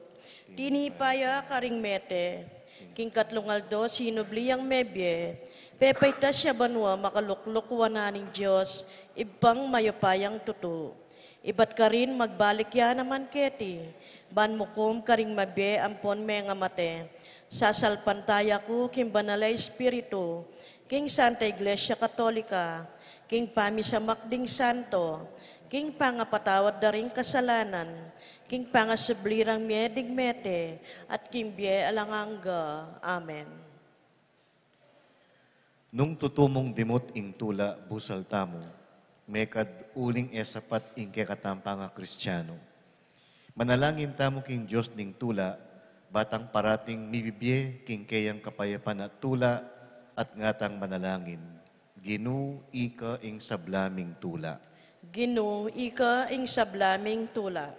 Tinipa ya karing mete, king katlung aldo sinubli yang mebie, pepaitas ya banua, makalukluk wanan ning Dios, Ibpang mayupayang tutu. Ibat karin magbalik ya naman keti, ban mukum karing mabie ampon mengamate. Sasalpantaya ku king Banal a Espiritu, king Santa Iglesia Katolika, king pamisamak ding santo, king pangapatawad da ring kasalanan, king pangasubli rang mie ding mete, at king bie alang angga. Amen. Nung tutu mung dimut ing tula, busal tamu, mekad uling e sapat ing kekatang pangakristiyanu. Manalangin tamu king Dios ning tula, ba tang parating mibibie king keyang kapayapan a tula, at ngatang manalangin, Ginu, ika ing sabla ming tula. Ginu, ika ing sabla ming tula.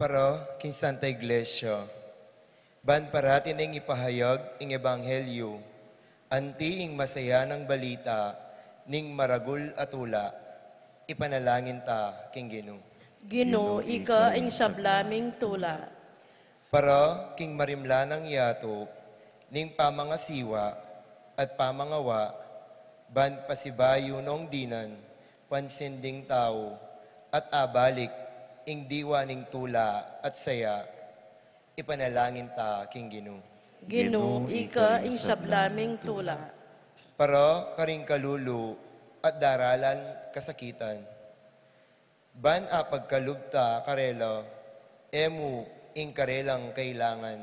Para king Santa Iglesia, ban parati neng ipahayag ing ebanghelyu, anti ing masayanang balita ning maragul a tula, ipanalangin ta king Ginu. Ginu, ika ing sabla ming tula. Para king marimla nang yatu ning pamangasiwa at pamangawa, ban pasibayu nong dinan pansin ding tau, at abalik ing diwa ning tula at saya, ipanalangin ta king Ginu. Ginu, ika ing sabla ming tula. Para karing kalulu at daralan kasakitan, ban apagkalub ta karela, e mu ing karelang kailangan,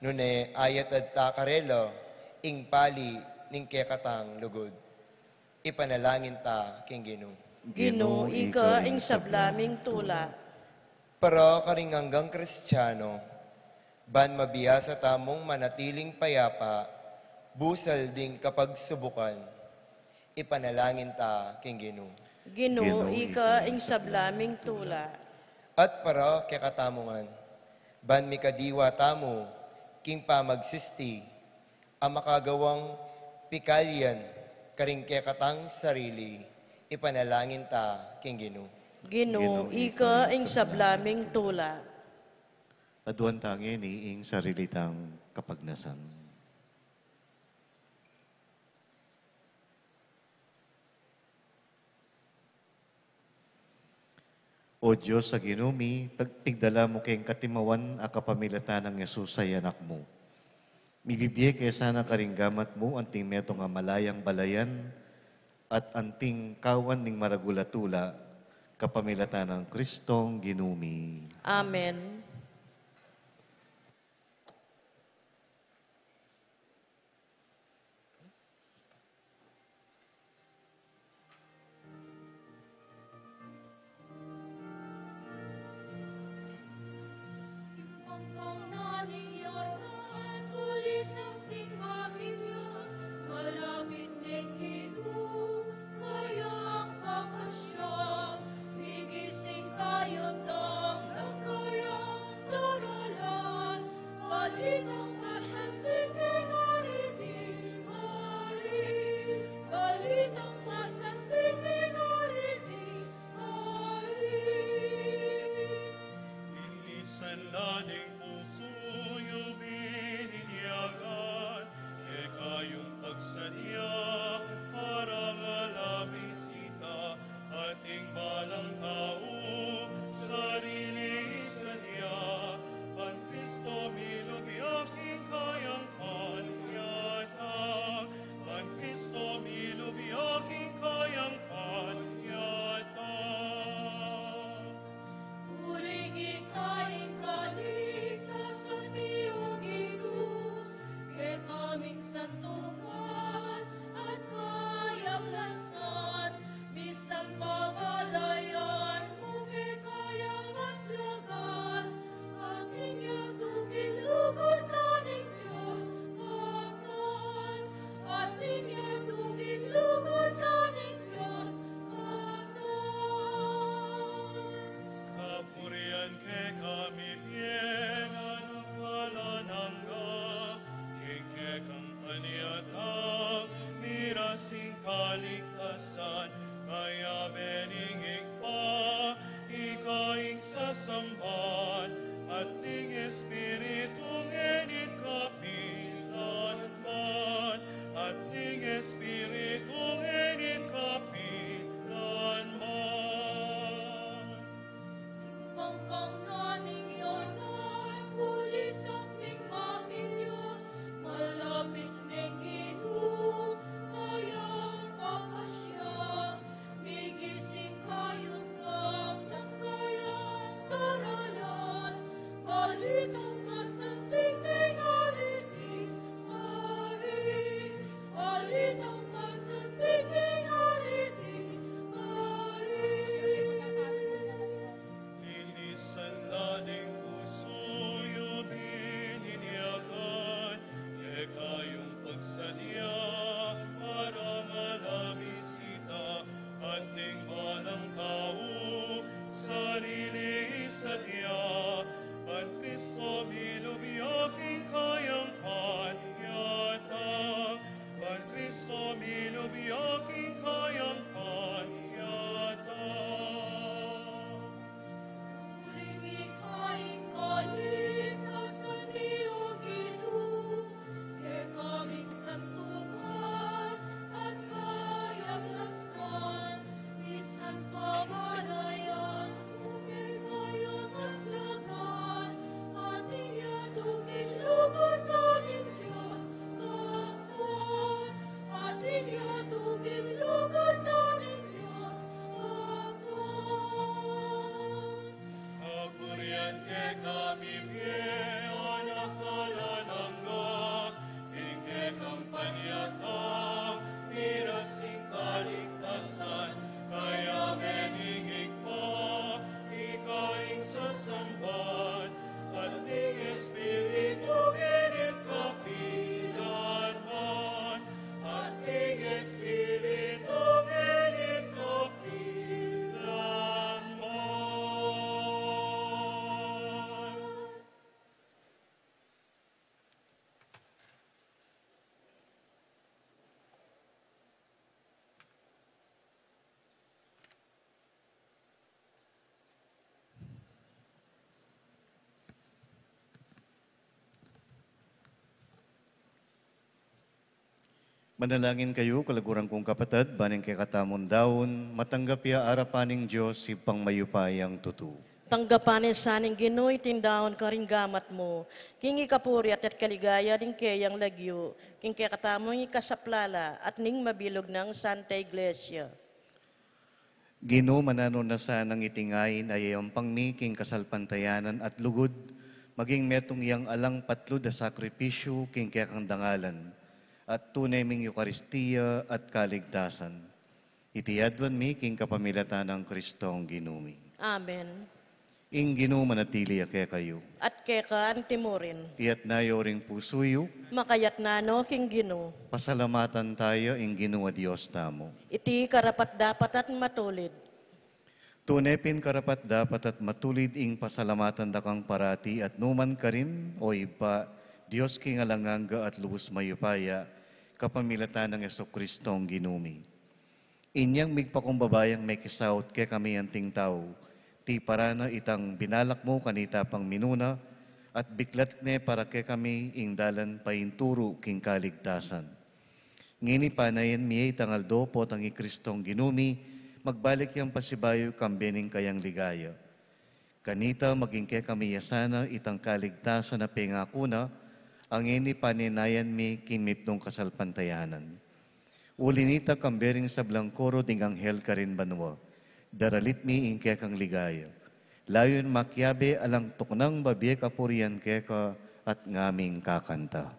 nune ayatad ta karela ing pali ning kekatang lugud. Ipanalangin ta king Ginu. Ginu, ika ing sabla ming tula. Para karing anggang Kristiano, ban mabiasa tamung manatiling payapa, busal ding kapagsubukan, ipanalangin ta king Ginu. Ginu, ika ing sabla ming tula. At para kekatamu ngan, ban mikadiwa tamu king pamagsisti, a makagawang pikalyan karing kekatang sarili, ipanalangin ta king Ginu. Ginu, ika ing sabla ming tula. Aduan ta ngeni ing sarili tang kapagnasan. O Dios a Ginu mi, pag-, pigdala mu keng katimawan a kapamilatan nang Jesus a Anak mu. Mibibie ke sana karing gamat mu anting metung a malayang balayan at anting kawan ning maragul a tula, kapamilatan nang Kristong Ginu mi. Amen. Balitang masanting ning ari ning Mari. Balitang masanting ning ari ning Mari. Ilisan la ding pusu yu bininyagan, keka yung pagsadya, para nga la bisita, ating balang tau, sarili sadya, ban Kristo milub ya king kayang panyatang, ban Kristo milub ya king kayang panyatang. Uling ika ing kaligtasan mi, O Ginu, kekaming santungan at kayablasan, misan pabalayan mu kekaya maslagan, at ning yatu king lugud na ning Dios Anak, at ning yatu king lugud na ning Dios Anak. Kapurian keka mibie ngan king alang angga, king kekang panyatang, miras ing kaligtasan, kayabe ning Ibpa, ika ing sasamban, at ning Espiritu ngeni't kapilanman, at ning Espiritu ngeni't kapilanman. Pampang na ning yanan, kulisap ning pamilya, malapit ning Ginu, kayang papasya, migising kayung tangtang kayang daralan, balitang masanting ning ari ning Mari, balitang masanting ning ari ning Mari. Linisan la ding pusu yu bininyagan, keka yung pagsadya, para nga la bisita, at ning balang tau, sarili sadya, ban Kristo milub ya king kayang panyatang, ban Kristo milub ya king kayang panyatang. Uling ika ing kaligtasan mi, O Ginu, kekaming santu Manalangin kayu, kaluguran kung kapatad, ban ing kekatamung daun matanggap ya arapan ning Dios, Ibpang mayupayang tutu. Tanggapan na sa ning Ginu iting daun karing gamat mu, king ikapuri at, at kaligaya ning keyang lagyu, king kekatamung ikasaplala at ning mabilug nang Santa Iglesia. Ginu, mananu na sanang iting ain a yayampang mi king kasalpantayanan at lugud, maging metung yang alang patlud a sakripisyu king kekang dangalan, at tune ming Eukaristia at kaligtasan. Iti aduan mi king kapamilatan nang Kristong Ginu mi. Amen. Ing Ginu manatili ya kekayu. At keka antimurin. Iyatna yu ring pusu yu. Makayatna no king Ginu. Pasalamatan taya ing Ginu a Dios tamu. Iti karapat-dapat at matulid. Tune pin karapat-dapat at matulid ing pasalamatan da kang parati at numan karin, o Ibpa, Dios king alang angga at lubus mayupaya, kapamilatan nang Jesucristong Ginu mi. Inyang migpakumbaba yang mekisaut kekami anting tau, tiparan na itang binalak mu kanita pang minuna, at biklat ne para kekami ing dalan painturu king kaligtasan. Ngeni panayan mi ya itang aldo potang i Kristong Ginu mi, magbalik yang pasibayu kambe ning kayang ligaya. Kanita maging kekami ya sana itang kaligtasan a pengaku na, a ngeni panenayan mi king mipnung kasalpantayanan. Uli nita kambe ring sablang koro ding anghel karin banua, daralit mi ing kekang ligaya. Layun makiabe alang tuknang babie kapurian keka at ngaming kakanta.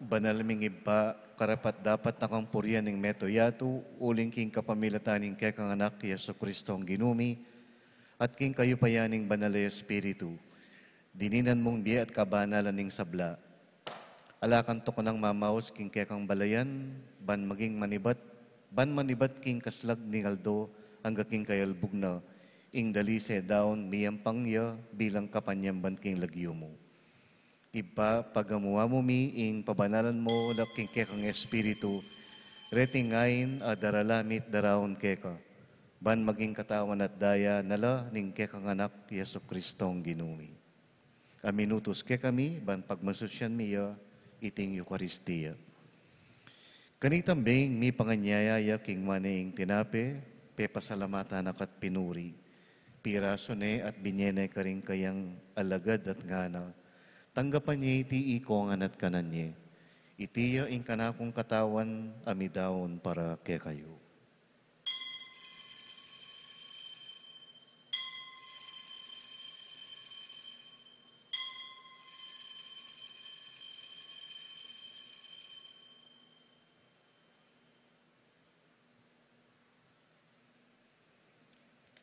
Banal ming Ibpa, karapat-dapat na kang purian ing mabilug a yatu, uling king kapamilatan ning kekang Anak, Jesucristong Ginu mi, at king kayupayan ning Banal a Espiritu, dininan mung bie at kabanalan ning sabla. Ala kang tuknang mamaus king kekang balayan, ban maging manibat, ban manibat king kaslag ning aldo, angga king kayalbug na, ing dalise daun miyampang ya bilang kapanyamban king lagyu mu. Ibpa, pagamuan mu mi ing pabanalan mu la king kekang Espiritu, reting ain a daralan mi at daraun keka, ban maging katawan at daya na la ning kekang Anak, Jesucristong Ginu mi. A minutus kekami, ban pagmasusyan mi ya iting Eukaristia. Kanitang beng mipanganyaya ya king mane ing tinape, pepasalamatan na ka't pinuri. Pirasu ne at binye ne karing kayang alagad at ngana, tanggapan ye iti ikong ngan at kanan ye. Iti ya ing kanakung katawan a midaun para kekayu.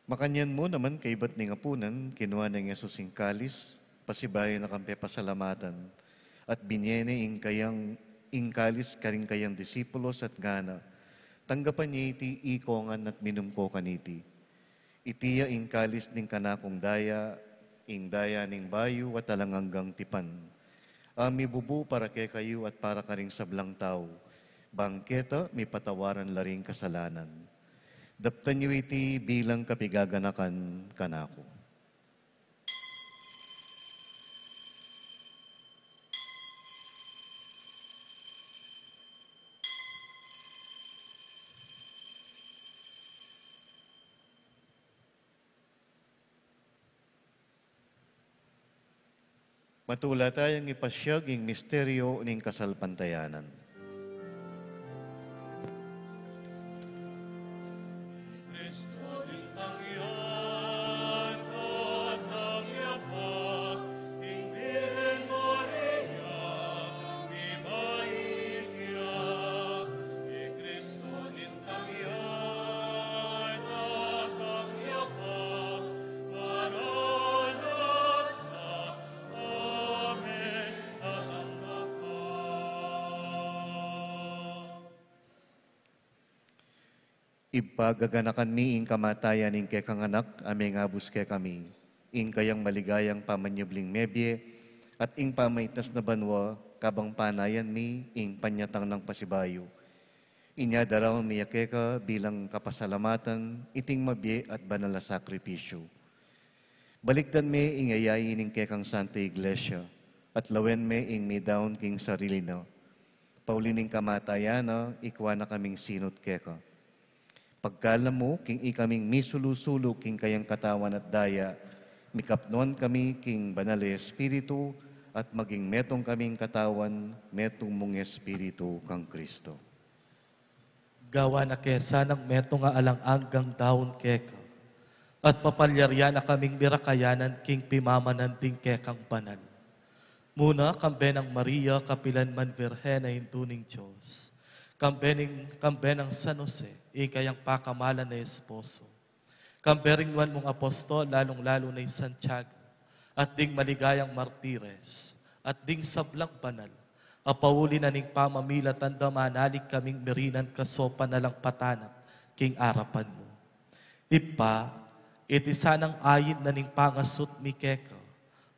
Makanyan mu naman kaibat ning apunan, kinua neng Jesus ing kalis, pasibayu na kang pepasalamatan, at binye ne ing kayang ing kalis karing kayang disipulos at ngana, "Tanggapan ye iti ikongan at minum ko kaniti. Iti ya ing kalis ning kanakung daya, ing daya ning bayu at alang anggang tipan, a mibubu para kekayu at para karing sablang tau, bang keta mipatawaran la ring kasalanan. Daptan yu iti bilang kapigaganakan kanaku." Matula tayang ipasyag ing misteryo ning kasalpantayanan. Ibpa, gaganakan mi ing kamatayan ning kekang Anak, a mengabus kekami, ing kayang maligayang pamanyubling mebie, at ing pamaitas na banua, kabang panayan mi ing panyatang nang pasibayu. Inya daraun mi ya keka bilang kapasalamatan iting mabie at banal a sakripisyu. Balikdan me ing yayain ning kekang Santa Iglesia, at lawen me ing midaun king sarili na. Pauli ning kamatayan na, ikua na kaming sinut keka. Pagkalam mu, king ikaming misulu-sulu king kayang katawan at daya, mikapnuan kami king Banal a Espiritu, at maging metung kaming katawan, metung mung Espiritu kang Kristo. Gawan na ke sanang metung a alang anggang daun keka, at papalyarian na kaming mirakayanan king pimamanan ding kekang banal. Muna, kambe nang Maria, kapilan man Virgen a Indu ning Dios, kambe ning, kambe nang San Jose, ing kayang pakamalan a esposo, kambe ring nuan mung apostol, lalung-lalu na i Santiago, at ding maligayang martires, at ding sablang banal a pauli na ning pamamilatan da, manalig kaming mirinan kasopan na lang patanap king arapan mu. Ibpa, iti sanang ain na ning pangasut mi keka,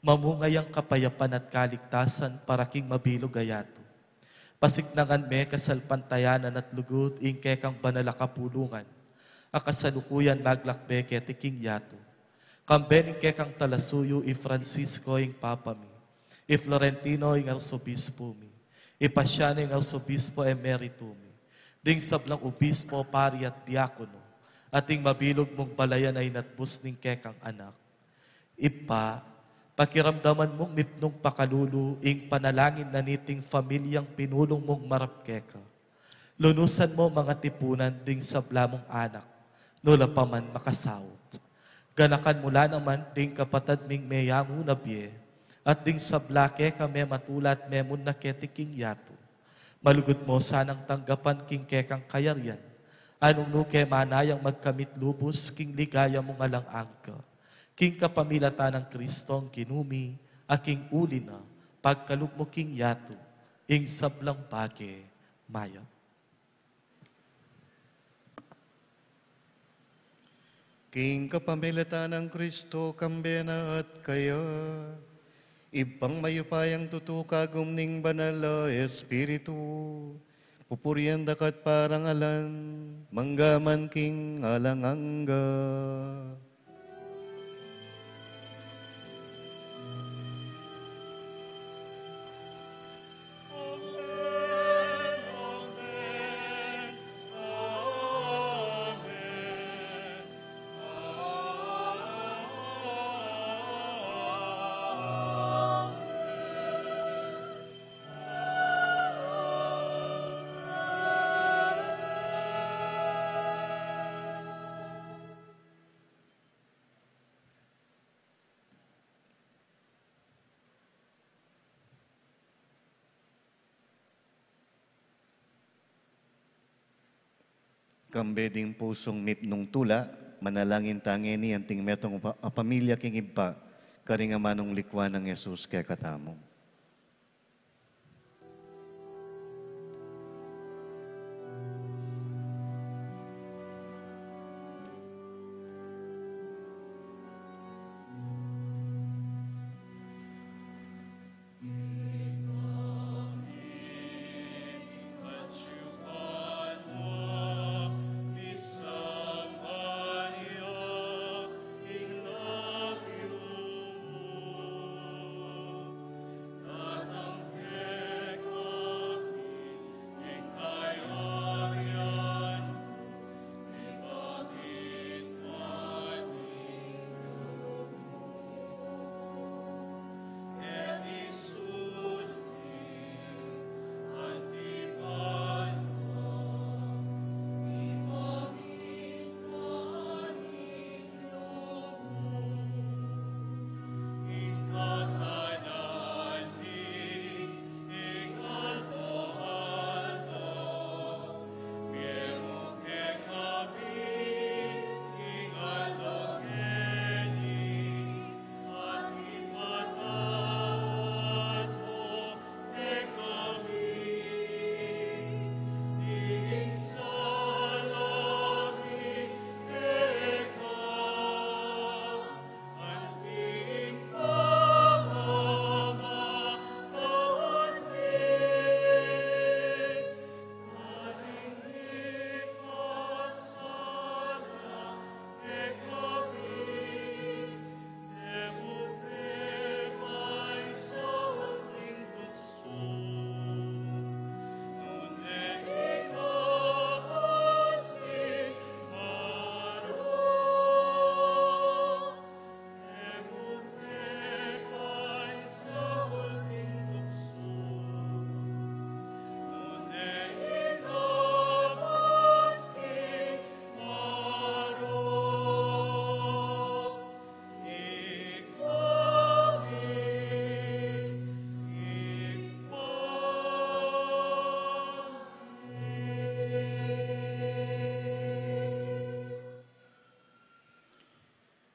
mamunga yang kapayapan at kaligtasan para king mabilug a yatu. Pasiknangan me kasalpantayanan at lugud ing kekang banal a kapulungan, a kasalukuyan maglakbe keti king yatu. Kambe ning kekang talasuyu i Francisco ing Papa mi, i Florentino ing Arsobispo mi, i Paciano ing Arsobispo Emerito mi, ding sablang obispo, pari at diakono, at ing mabilug mung balayan a inatbus ning kekang Anak. Ibpa, pakiramdaman mung mipnung pakalulu ing panalangin na niting familiang pinulung mung marap keka. Lunusan mu mangatipunan ding sabla mung anak, nu la pa man makasaut. Ganakan mu la naman ding kapatad ming meyangu na bie, at ding sabla keka mematula at memunna keti king yatu. Malugud mu sanang tanggapan king kekang kayarian, a nung nu ke manayang magkamit lubus king ligaya mung alang angga, king kapamilatan nang Kristong Ginu mi, a king uli na pagkalub mu king yatu ing sablang bage mayap. King kapamilatan nang Kristo, kambe na at kaya, Ibpang mayupayang tutu, kagum ning Banal a Espiritu, pupurian da ka at parangalan, mangga man king alang angga. Kambe ding pusung mipnung tula, manalangin ta ngeni anting metung a pa-, a pamilya king Ibpa, karing amanung likwan nang Jesus kekatamu.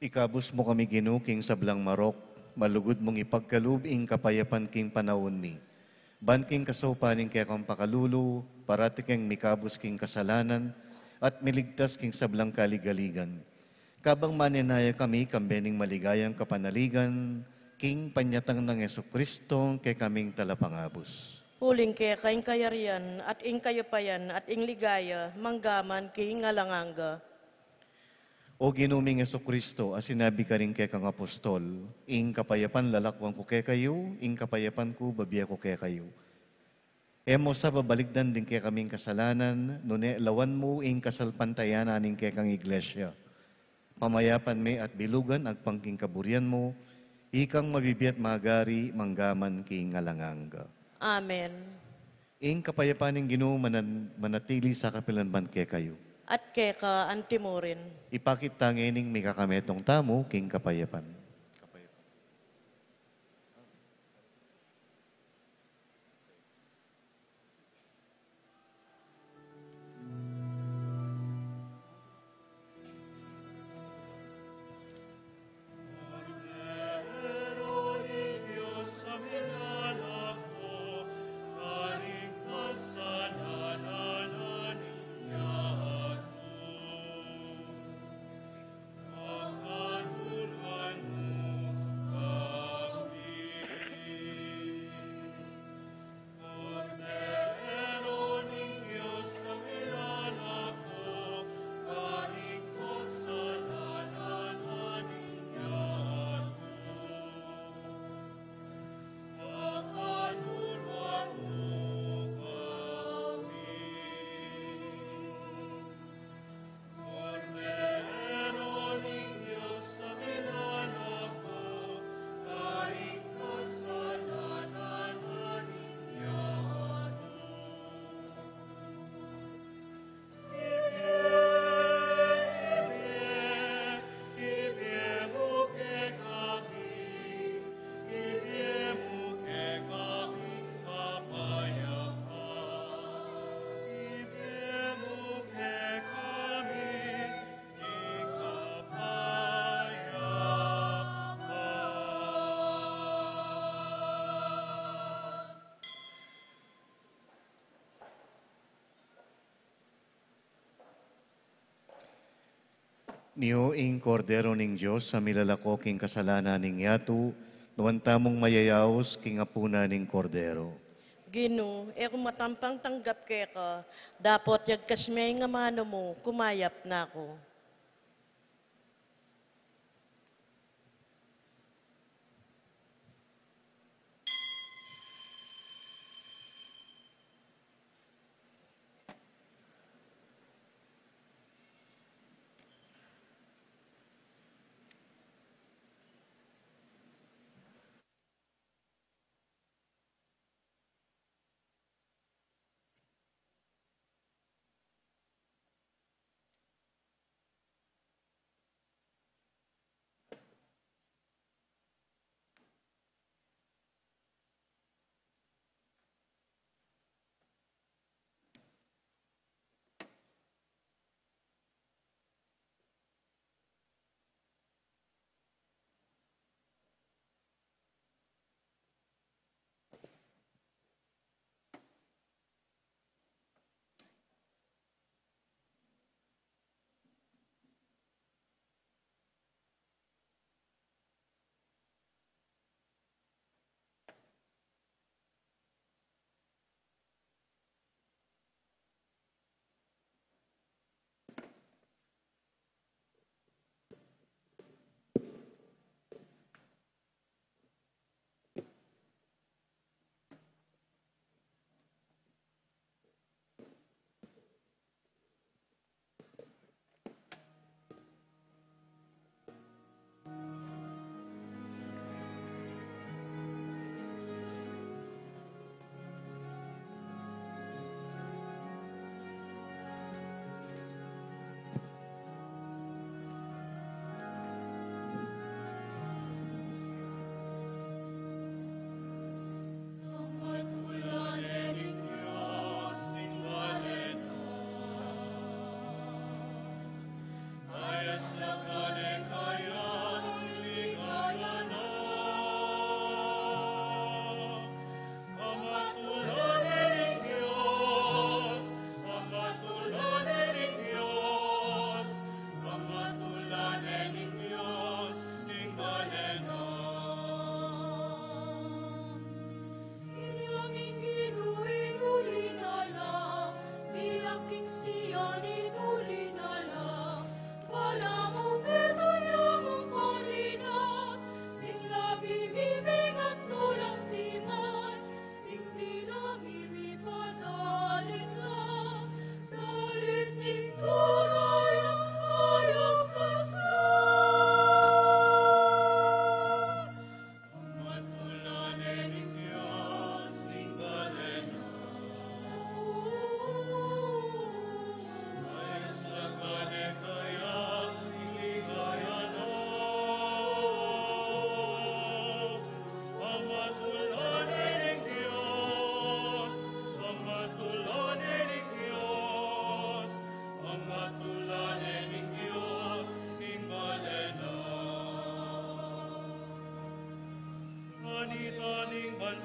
Ikabus mu kami, Ginu, king sablang marok, malugud mung ipagkalub ing kapayapan king panaun mi. Ban king kasaupan ning kekang pakalulu, parati keng mikabus king kasalanan, at miligtas king sablang kaligaligan. Kabang manenaya kami, kambe ning maligayang kapanaligan, king panyatang nang Jesucristo, kekaming talapangabus. Uling keka ing kayarian, at ing kayupayan, at ing ligaya, manggaman king alang angga. O Ginu ming Jesucristo, a sinabi karing kekang apostol, ing kapayapan lalakwan ku kekayu, ing kapayapan ku babie ku kekayu. E mu sa babalikdan ding kekaming kasalanan, nune lawan mu ing kasalpantayanan ning kekang iglesia. Pamayapan me at bilugan agpang king kaburian mu, ikang mabibie at magari manggaman king alang angga. Amen. Ing kapayapan ning Ginu manan-, manatili sa kapilan man kekayu. At keka antimurin. Ipakit ta ngening mikakametung tamu king kapayapan. Nyo ing Kordero ning Dios a milalako king kasalanan ning yatu, nuan tamung mayayaus king apunan ning Kordero. Ginu, e ku matampang tanggap keka, dapot yagkas me ing amanu mu, kumayap na ku.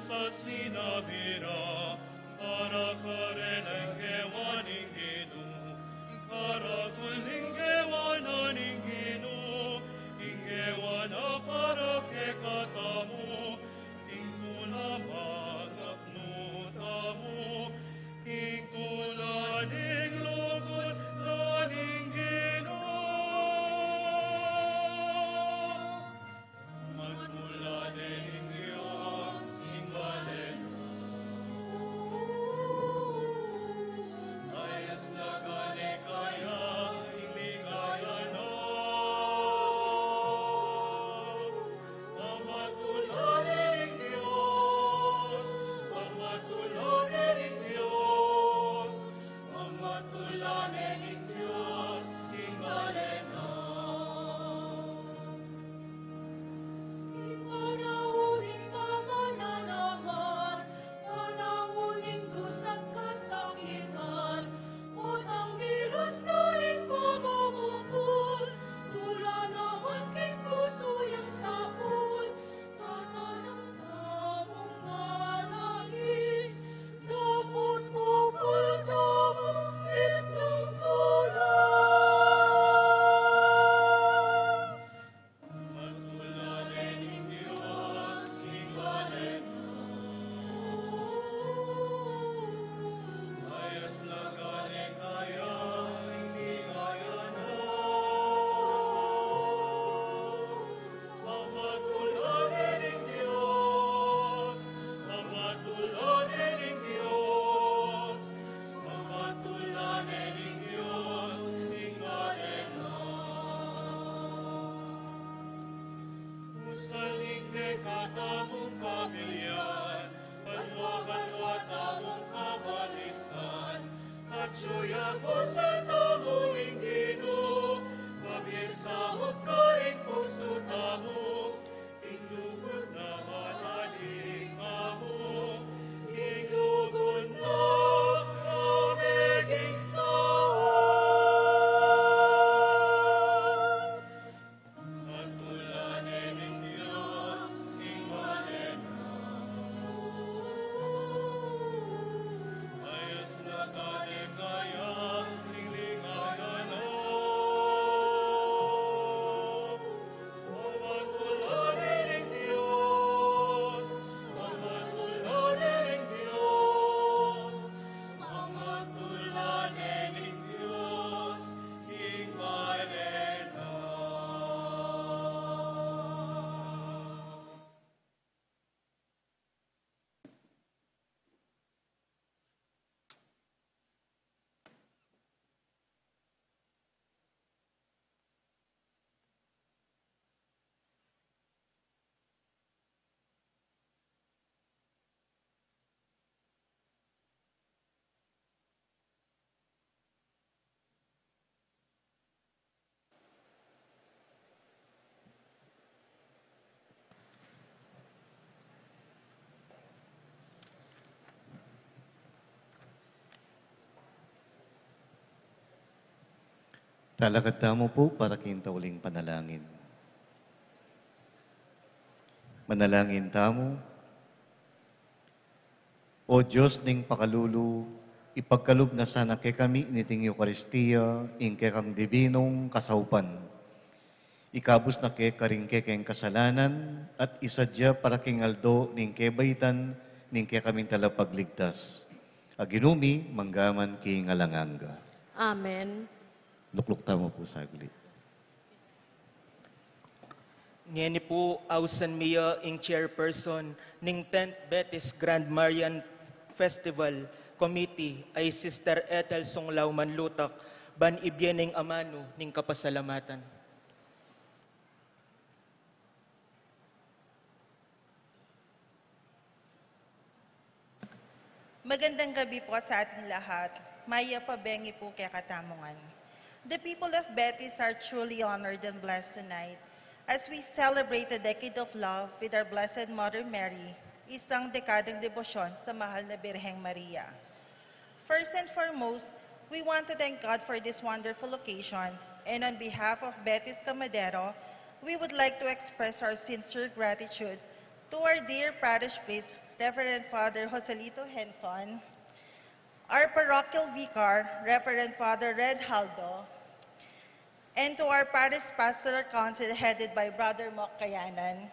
Sa sinabi ra, para karela ing gewa ning Ginu, ing karagul ning gewa na ning Ginu, ing gewa na para kekatamu, ing tula mangapnu tamu, ing tula ning lugud na ning Ginu. Matula ne ning Dios ing balen na. Ayas na gane kaya ing ligaya na. Mamatula ne ning Dios, mamatula ne ning Dios, mamatula ne ning Dios ing balen na. Ing panaun ning pamananaman, panaun ning dusang kasakitan, potang bilas na ing pamamukul, tula naman king pusu yang sapul, tatanam tamung manakis, dapot pupul tamung itnung tula. Usan ing kekatamung kabilian, banua-banua tamung kabalisan, atyu ya pusan tamu ing Ginu, mabiasa karing pusu tamu, ing lugud na manaling tamu, ing lugud na mabeging tau. Talakad tamu pu para king tauling panalangin. Manalangin tamu. O Dios ning pakalulu, ipagkalub na sana kekami niting Eukaristia ing kekang dibinung kasaupan. Ikabus na ke karing kekeng kasalanan at isadya para king aldo ning kebaitan ning kekaming Talapagligtas. A Ginu mi, mangga man king alang angga. Amen. Lukluk tamu pu saglit. Ngeni pu, ausan mi ya ing chairperson ning Tenth Betis Grand Marian Festival Committee, a i Sister Ethel Sunglaw Manlutak, ban ibie ne ing amanu ning kapasalamatan. Magandang gabi po sa ating lahat. Mayap a bengi po kekatamu ngan. The people of Betis are truly honored and blessed tonight as we celebrate the decade of love with our Blessed Mother Mary, isang dekadang debosyon sa mahal na Birheng Maria. First and foremost, we want to thank God for this wonderful occasion, and on behalf of Betis Camadero, we would like to express our sincere gratitude to our dear parish priest, Reverend Father Joselito Henson, our parochial vicar, Reverend Father Red Haldo, and to our Parish Pastoral Council headed by Brother Mok Kayanan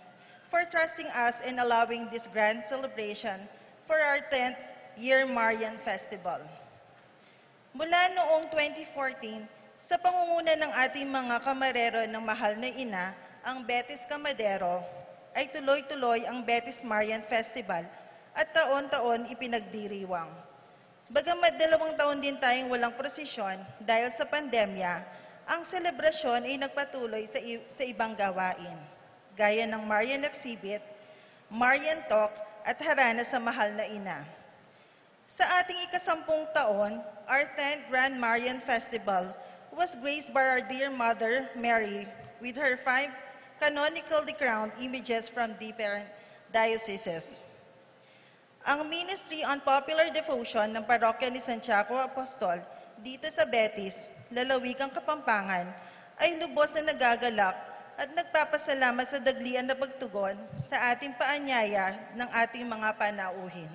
for trusting us and allowing this grand celebration for our tenth Year Marian Festival. Mula noong twenty fourteen, sa pangunguna ng ating mga kamarero ng mahal na ina, ang Betis Camadero, ay tuloy-tuloy ang Betis Marian Festival at taon-taon ipinagdiriwang. Bagamat dalawang taon din tayong walang prosesyon dahil sa pandemya, ang selebrasyon ay nagpatuloy sa, i- sa ibang gawain, gaya ng Marian Exhibit, Marian Talk, at Harana sa Mahal na Ina. Sa ating ikasampung taon, our tenth Grand Marian Festival was graced by our dear Mother Mary with her five canonically crowned images from different dioceses. Ang Ministry on Popular Devotion ng Parokya ni Santiago Apostol dito sa Betis, Lalawigang Kapampangan, ay lubos na nagagalak at nagpapasalamat sa daglian na pagtugon sa ating paanyaya ng ating mga panauhin.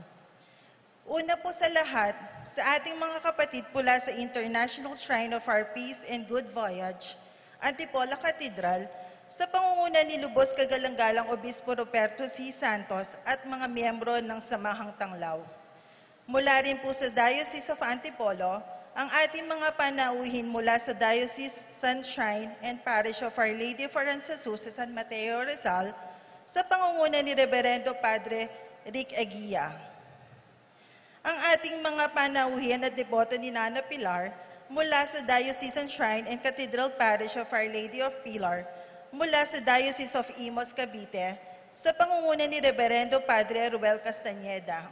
Una po sa lahat, sa ating mga kapatid mula sa International Shrine of Our Peace and Good Voyage, Antipolo Cathedral, sa pangunguna ni Lubos Kagalang-galang Obispo Ruperto C. Santos at mga miyembro ng Samahang Tanglaw. Mula rin po sa Diocese of Antipolo, ang ating mga panauhin mula sa Diocese Sunshine and Parish of Our Lady of Aransasuse San Mateo Rizal, sa pangunguna ni Reverendo Padre Rick Aguia. Ang ating mga panauhin at deboto ni Nana Pilar mula sa Diocesan Shrine and Cathedral Parish of Our Lady of Pilar, mula sa Diocese of Imus, Cavite, sa pangunguna ni Reverendo Padre Ruel Castañeda.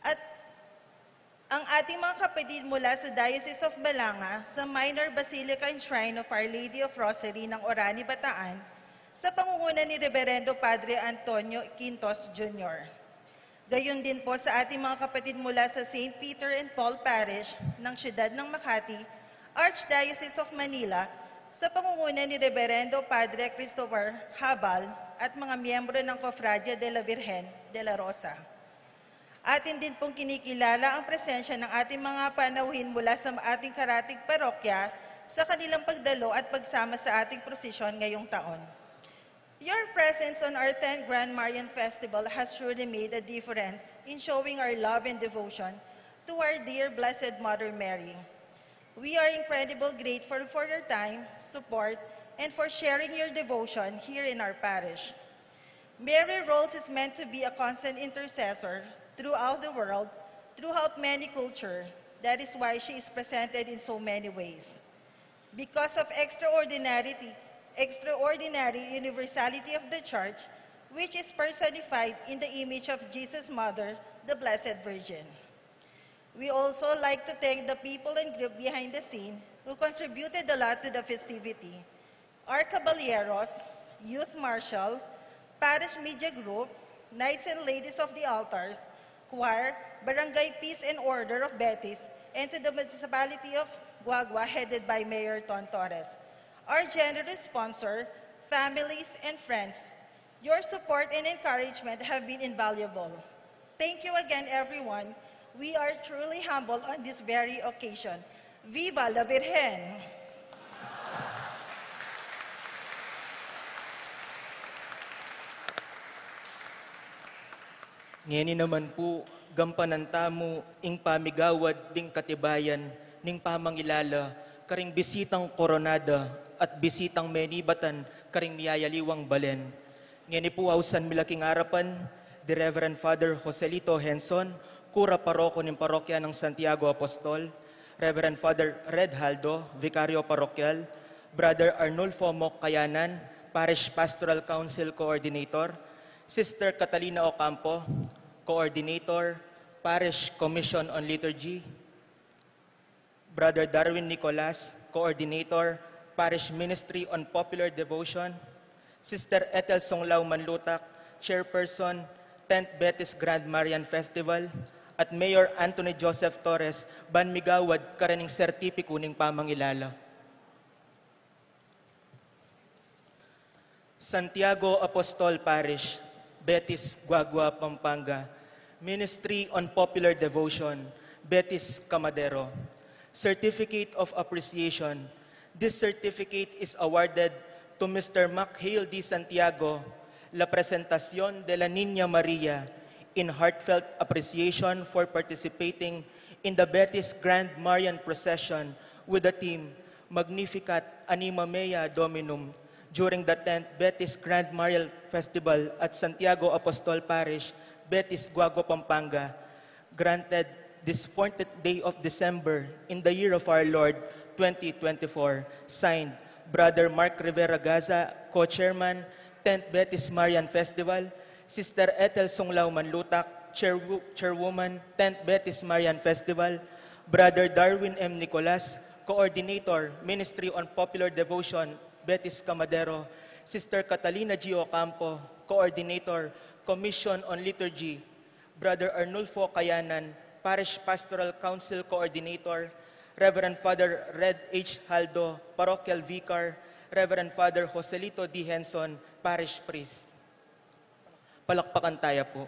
At ang ating mga kapatid mula sa Diocese of Balanga, sa Minor Basilica and Shrine of Our Lady of Rosary ng Orani, Bataan, sa pangunguna ni Reverendo Padre Antonio Quintos Junior. Gayon din po sa ating mga kapatid mula sa Saint Peter and Paul Parish ng Siyudad ng Makati, Archdiocese of Manila, sa pangunguna ni Reverendo Padre Christopher Habal at mga miyembro ng Cofradia de la Virgen de la Rosa. Atin din pong kinikilala ang presensya ng ating mga panauhin mula sa ating karatig parokya sa kanilang pagdalo at pagsama sa ating prosesyon ngayong taon. Your presence on our tenth Grand Marian Festival has truly made a difference in showing our love and devotion to our dear Blessed Mother Mary. We are incredibly grateful for your time, support, and for sharing your devotion here in our parish. Mary Rose is meant to be a constant intercessor throughout the world, throughout many culture. That is why she is presented in so many ways. Because of extraordinarity, extraordinary universality of the Church, which is personified in the image of Jesus' Mother, the Blessed Virgin. We also like to thank the people and group behind the scene who contributed a lot to the festivity. Our caballeros, youth marshal, parish media group, knights and ladies of the altars, choir, barangay peace and order of Betis, and to the municipality of Guagua headed by Mayor Ton Torres. Our generous sponsor, families, and friends, your support and encouragement have been invaluable. Thank you again, everyone. We are truly humbled on this very occasion. Viva la Virgen! Ngeni naman pu, gampanan tamu ing pamigawad ding katibayan ning pamangilala karing bisitang koronada at bisitang menibatan karing miyayaliwang balen. Ngeni pu, ausan mi la king arapan di Reverend Father Joselito Henson, kura paroko ning parokya nang Santiago Apostol, Reverend Father Red Haldo, Vikaryo Parokyal, Brother Arnulfo Moc Kayanan, Parish Pastoral Council Coordinator, Sister Catalina Ocampo, Coordinator, Parish Commission on Liturgy, Brother Darwin Nicolas, Coordinator, Parish Ministry on Popular Devotion, Sister Ethel Songlao Manlutak, Chairperson, tenth Betis Grand Marian Festival, at Mayor Anthony Joseph Torres, ban migawad karening sertipiku ning pamangilala. Santiago Apostol Parish, Betis, Guagua, Pampanga. Ministry on Popular Devotion, Betis Camadero. Certificate of Appreciation. This certificate is awarded to Mister Mac Hale D. Santiago, La Presentacion de la Niña Maria, in heartfelt appreciation for participating in the Betis Grand Marian Procession with the theme Magnificat Anima Mea Dominum during the tenth Betis Grand Marial Festival at Santiago Apostol Parish, Betis, Guagua, Pampanga, granted this fourteenth day of December in the year of our Lord, twenty twenty-four. Signed, Brother Mark Rivera Gaza, Co-Chairman, tenth Betis Marian Festival, Sister Ethel Sunglao Manlutak, Chairwo-, Chairwoman, tenth Betis Marian Festival, Brother Darwin M. Nicolas, Coordinator, Ministry on Popular Devotion, Betis Camadero, Sister Catalina G. Ocampo, Coordinator, Commission on Liturgy, Brother Arnulfo Kayanan, Parish Pastoral Council Coordinator, Reverend Father Red H. Haldo, Parochial Vicar, Reverend Father Joselito D. Henson, Parish Priest. Palakpakan taya po.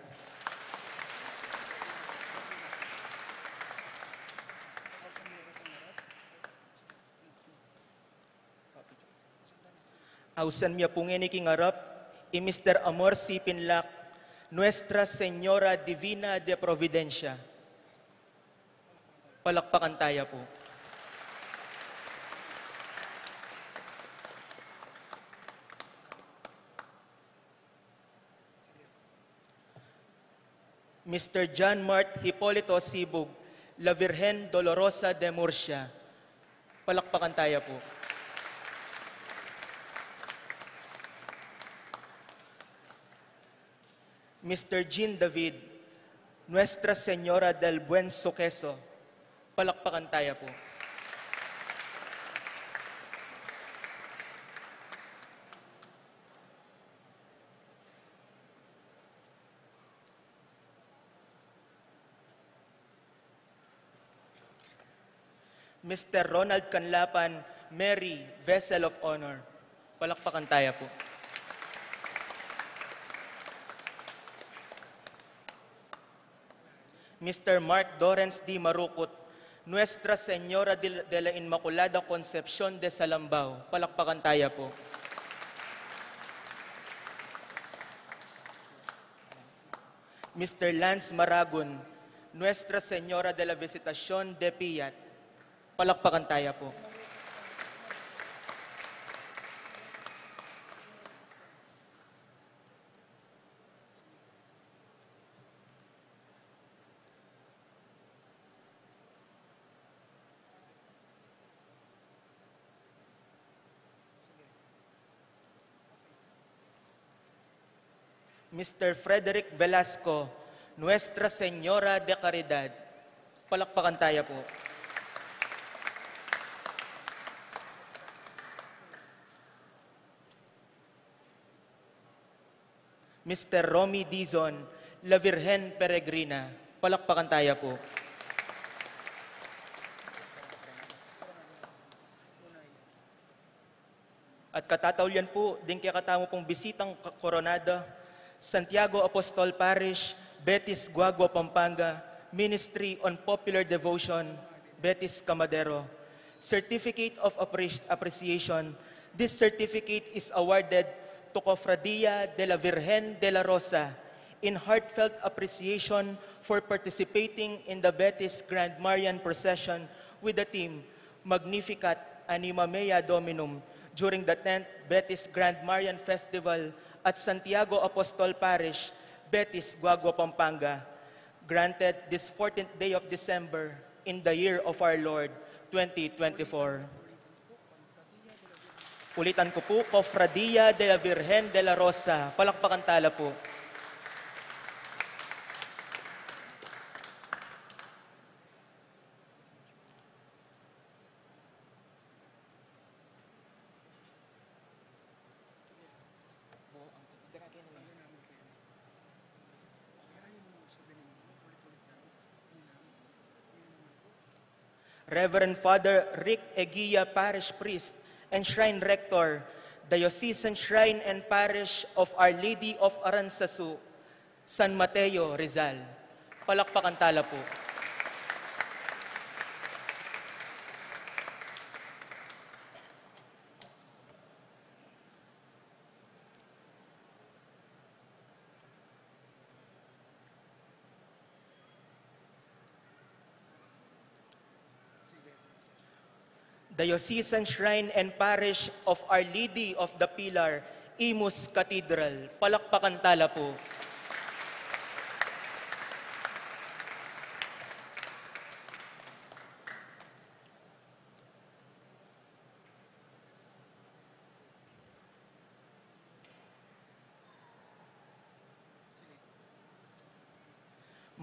Ausan mi pu ngeni king arap i Mister Amor C. Pinlac, Nuestra Señora Divina de Providencia. Palakpakan taya po. Mister John Mart Hipolito Sibug, La Virgen Dolorosa de Murcia. Palakpakan taya po. Mister Jean David, Nuestra Señora del Buen Suceso. Palakpakan taya po. Mister Ronald Canlapan, Mary, Vessel of Honor. Palakpakan taya po. Mister Mark Dorrance D. Marucut, Nuestra Señora de, de la Inmaculada Concepcion de Salambao. Palakpakan taya po. Mister Lance Maragon, Nuestra Señora de la Visitacion de Piat. Palakpakan taya po. Mister Frederick Velasco, Nuestra Señora de Caridad. Palakpakan taya po. Mister Romy Dizon, La Virgen Peregrina. Palakpakan taya po. At katataulian po ding kekatamu pong bisitang ka-, koronada, Santiago Apostol Parish, Betis, Guagua, Pampanga, Ministry on Popular Devotion, Betis, Camadero. Certificate of Appre-, Appreciation. This certificate is awarded to Cofradia de la Virgen de la Rosa in heartfelt appreciation for participating in the Betis Grand Marian Procession with the theme Magnificat Anima Mea Dominum during the tenth Betis Grand Marian Festival at Santiago Apostol Parish, Betis, Guagua, Pampanga. Granted this fourteenth day of December in the year of our Lord, twenty twenty-four. Ulitan ku pu, Cofradia de la Virgen de la Rosa. Palakpakan tala pu. Reverend Father Rick Eguia, Parish Priest and Shrine Rector, Diocesan Shrine and Parish of Our Lady of Aranzazu, San Mateo, Rizal. Palakpakan tala po. Diocesan Shrine and Parish of Our Lady of the Pilar, Imus Cathedral. Palakpakan tala po.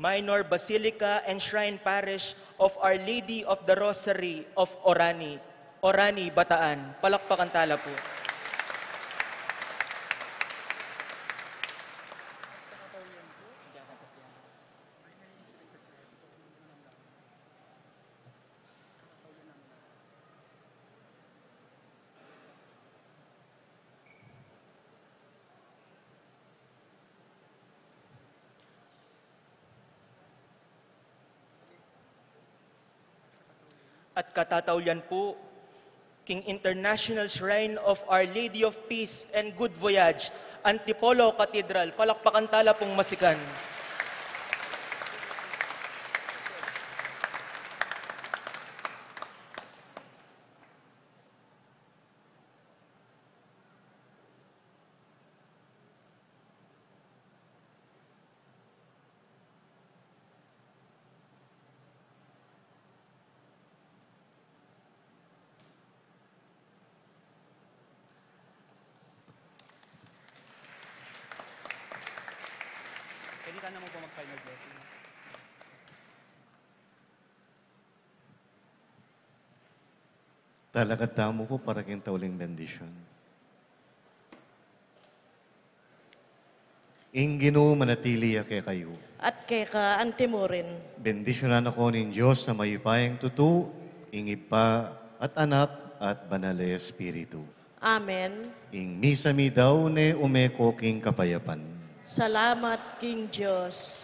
Minor Basilica and Shrine Parish of Our Lady of the Rosary of Orani, Orani, Bataan. Palakpakan tala po. At katataulian po, king International Shrine of Our Lady of Peace and Good Voyage, Antipolo Cathedral. Palakpakan tala pong masikan. Pwede ka naman po mag-final blessing. Talakad tamu pu para king tauling bendisyon. Ing Ginu manatili ya kekayu. At keka antimurin. Bendisyonan na ko ning Dios a mayupayang tutu, ing Ibpa, at Anak, at Banal a Espiritu. Amen. Ing misa mi dau ne ume ko king kapayapan. Salamat king Dios.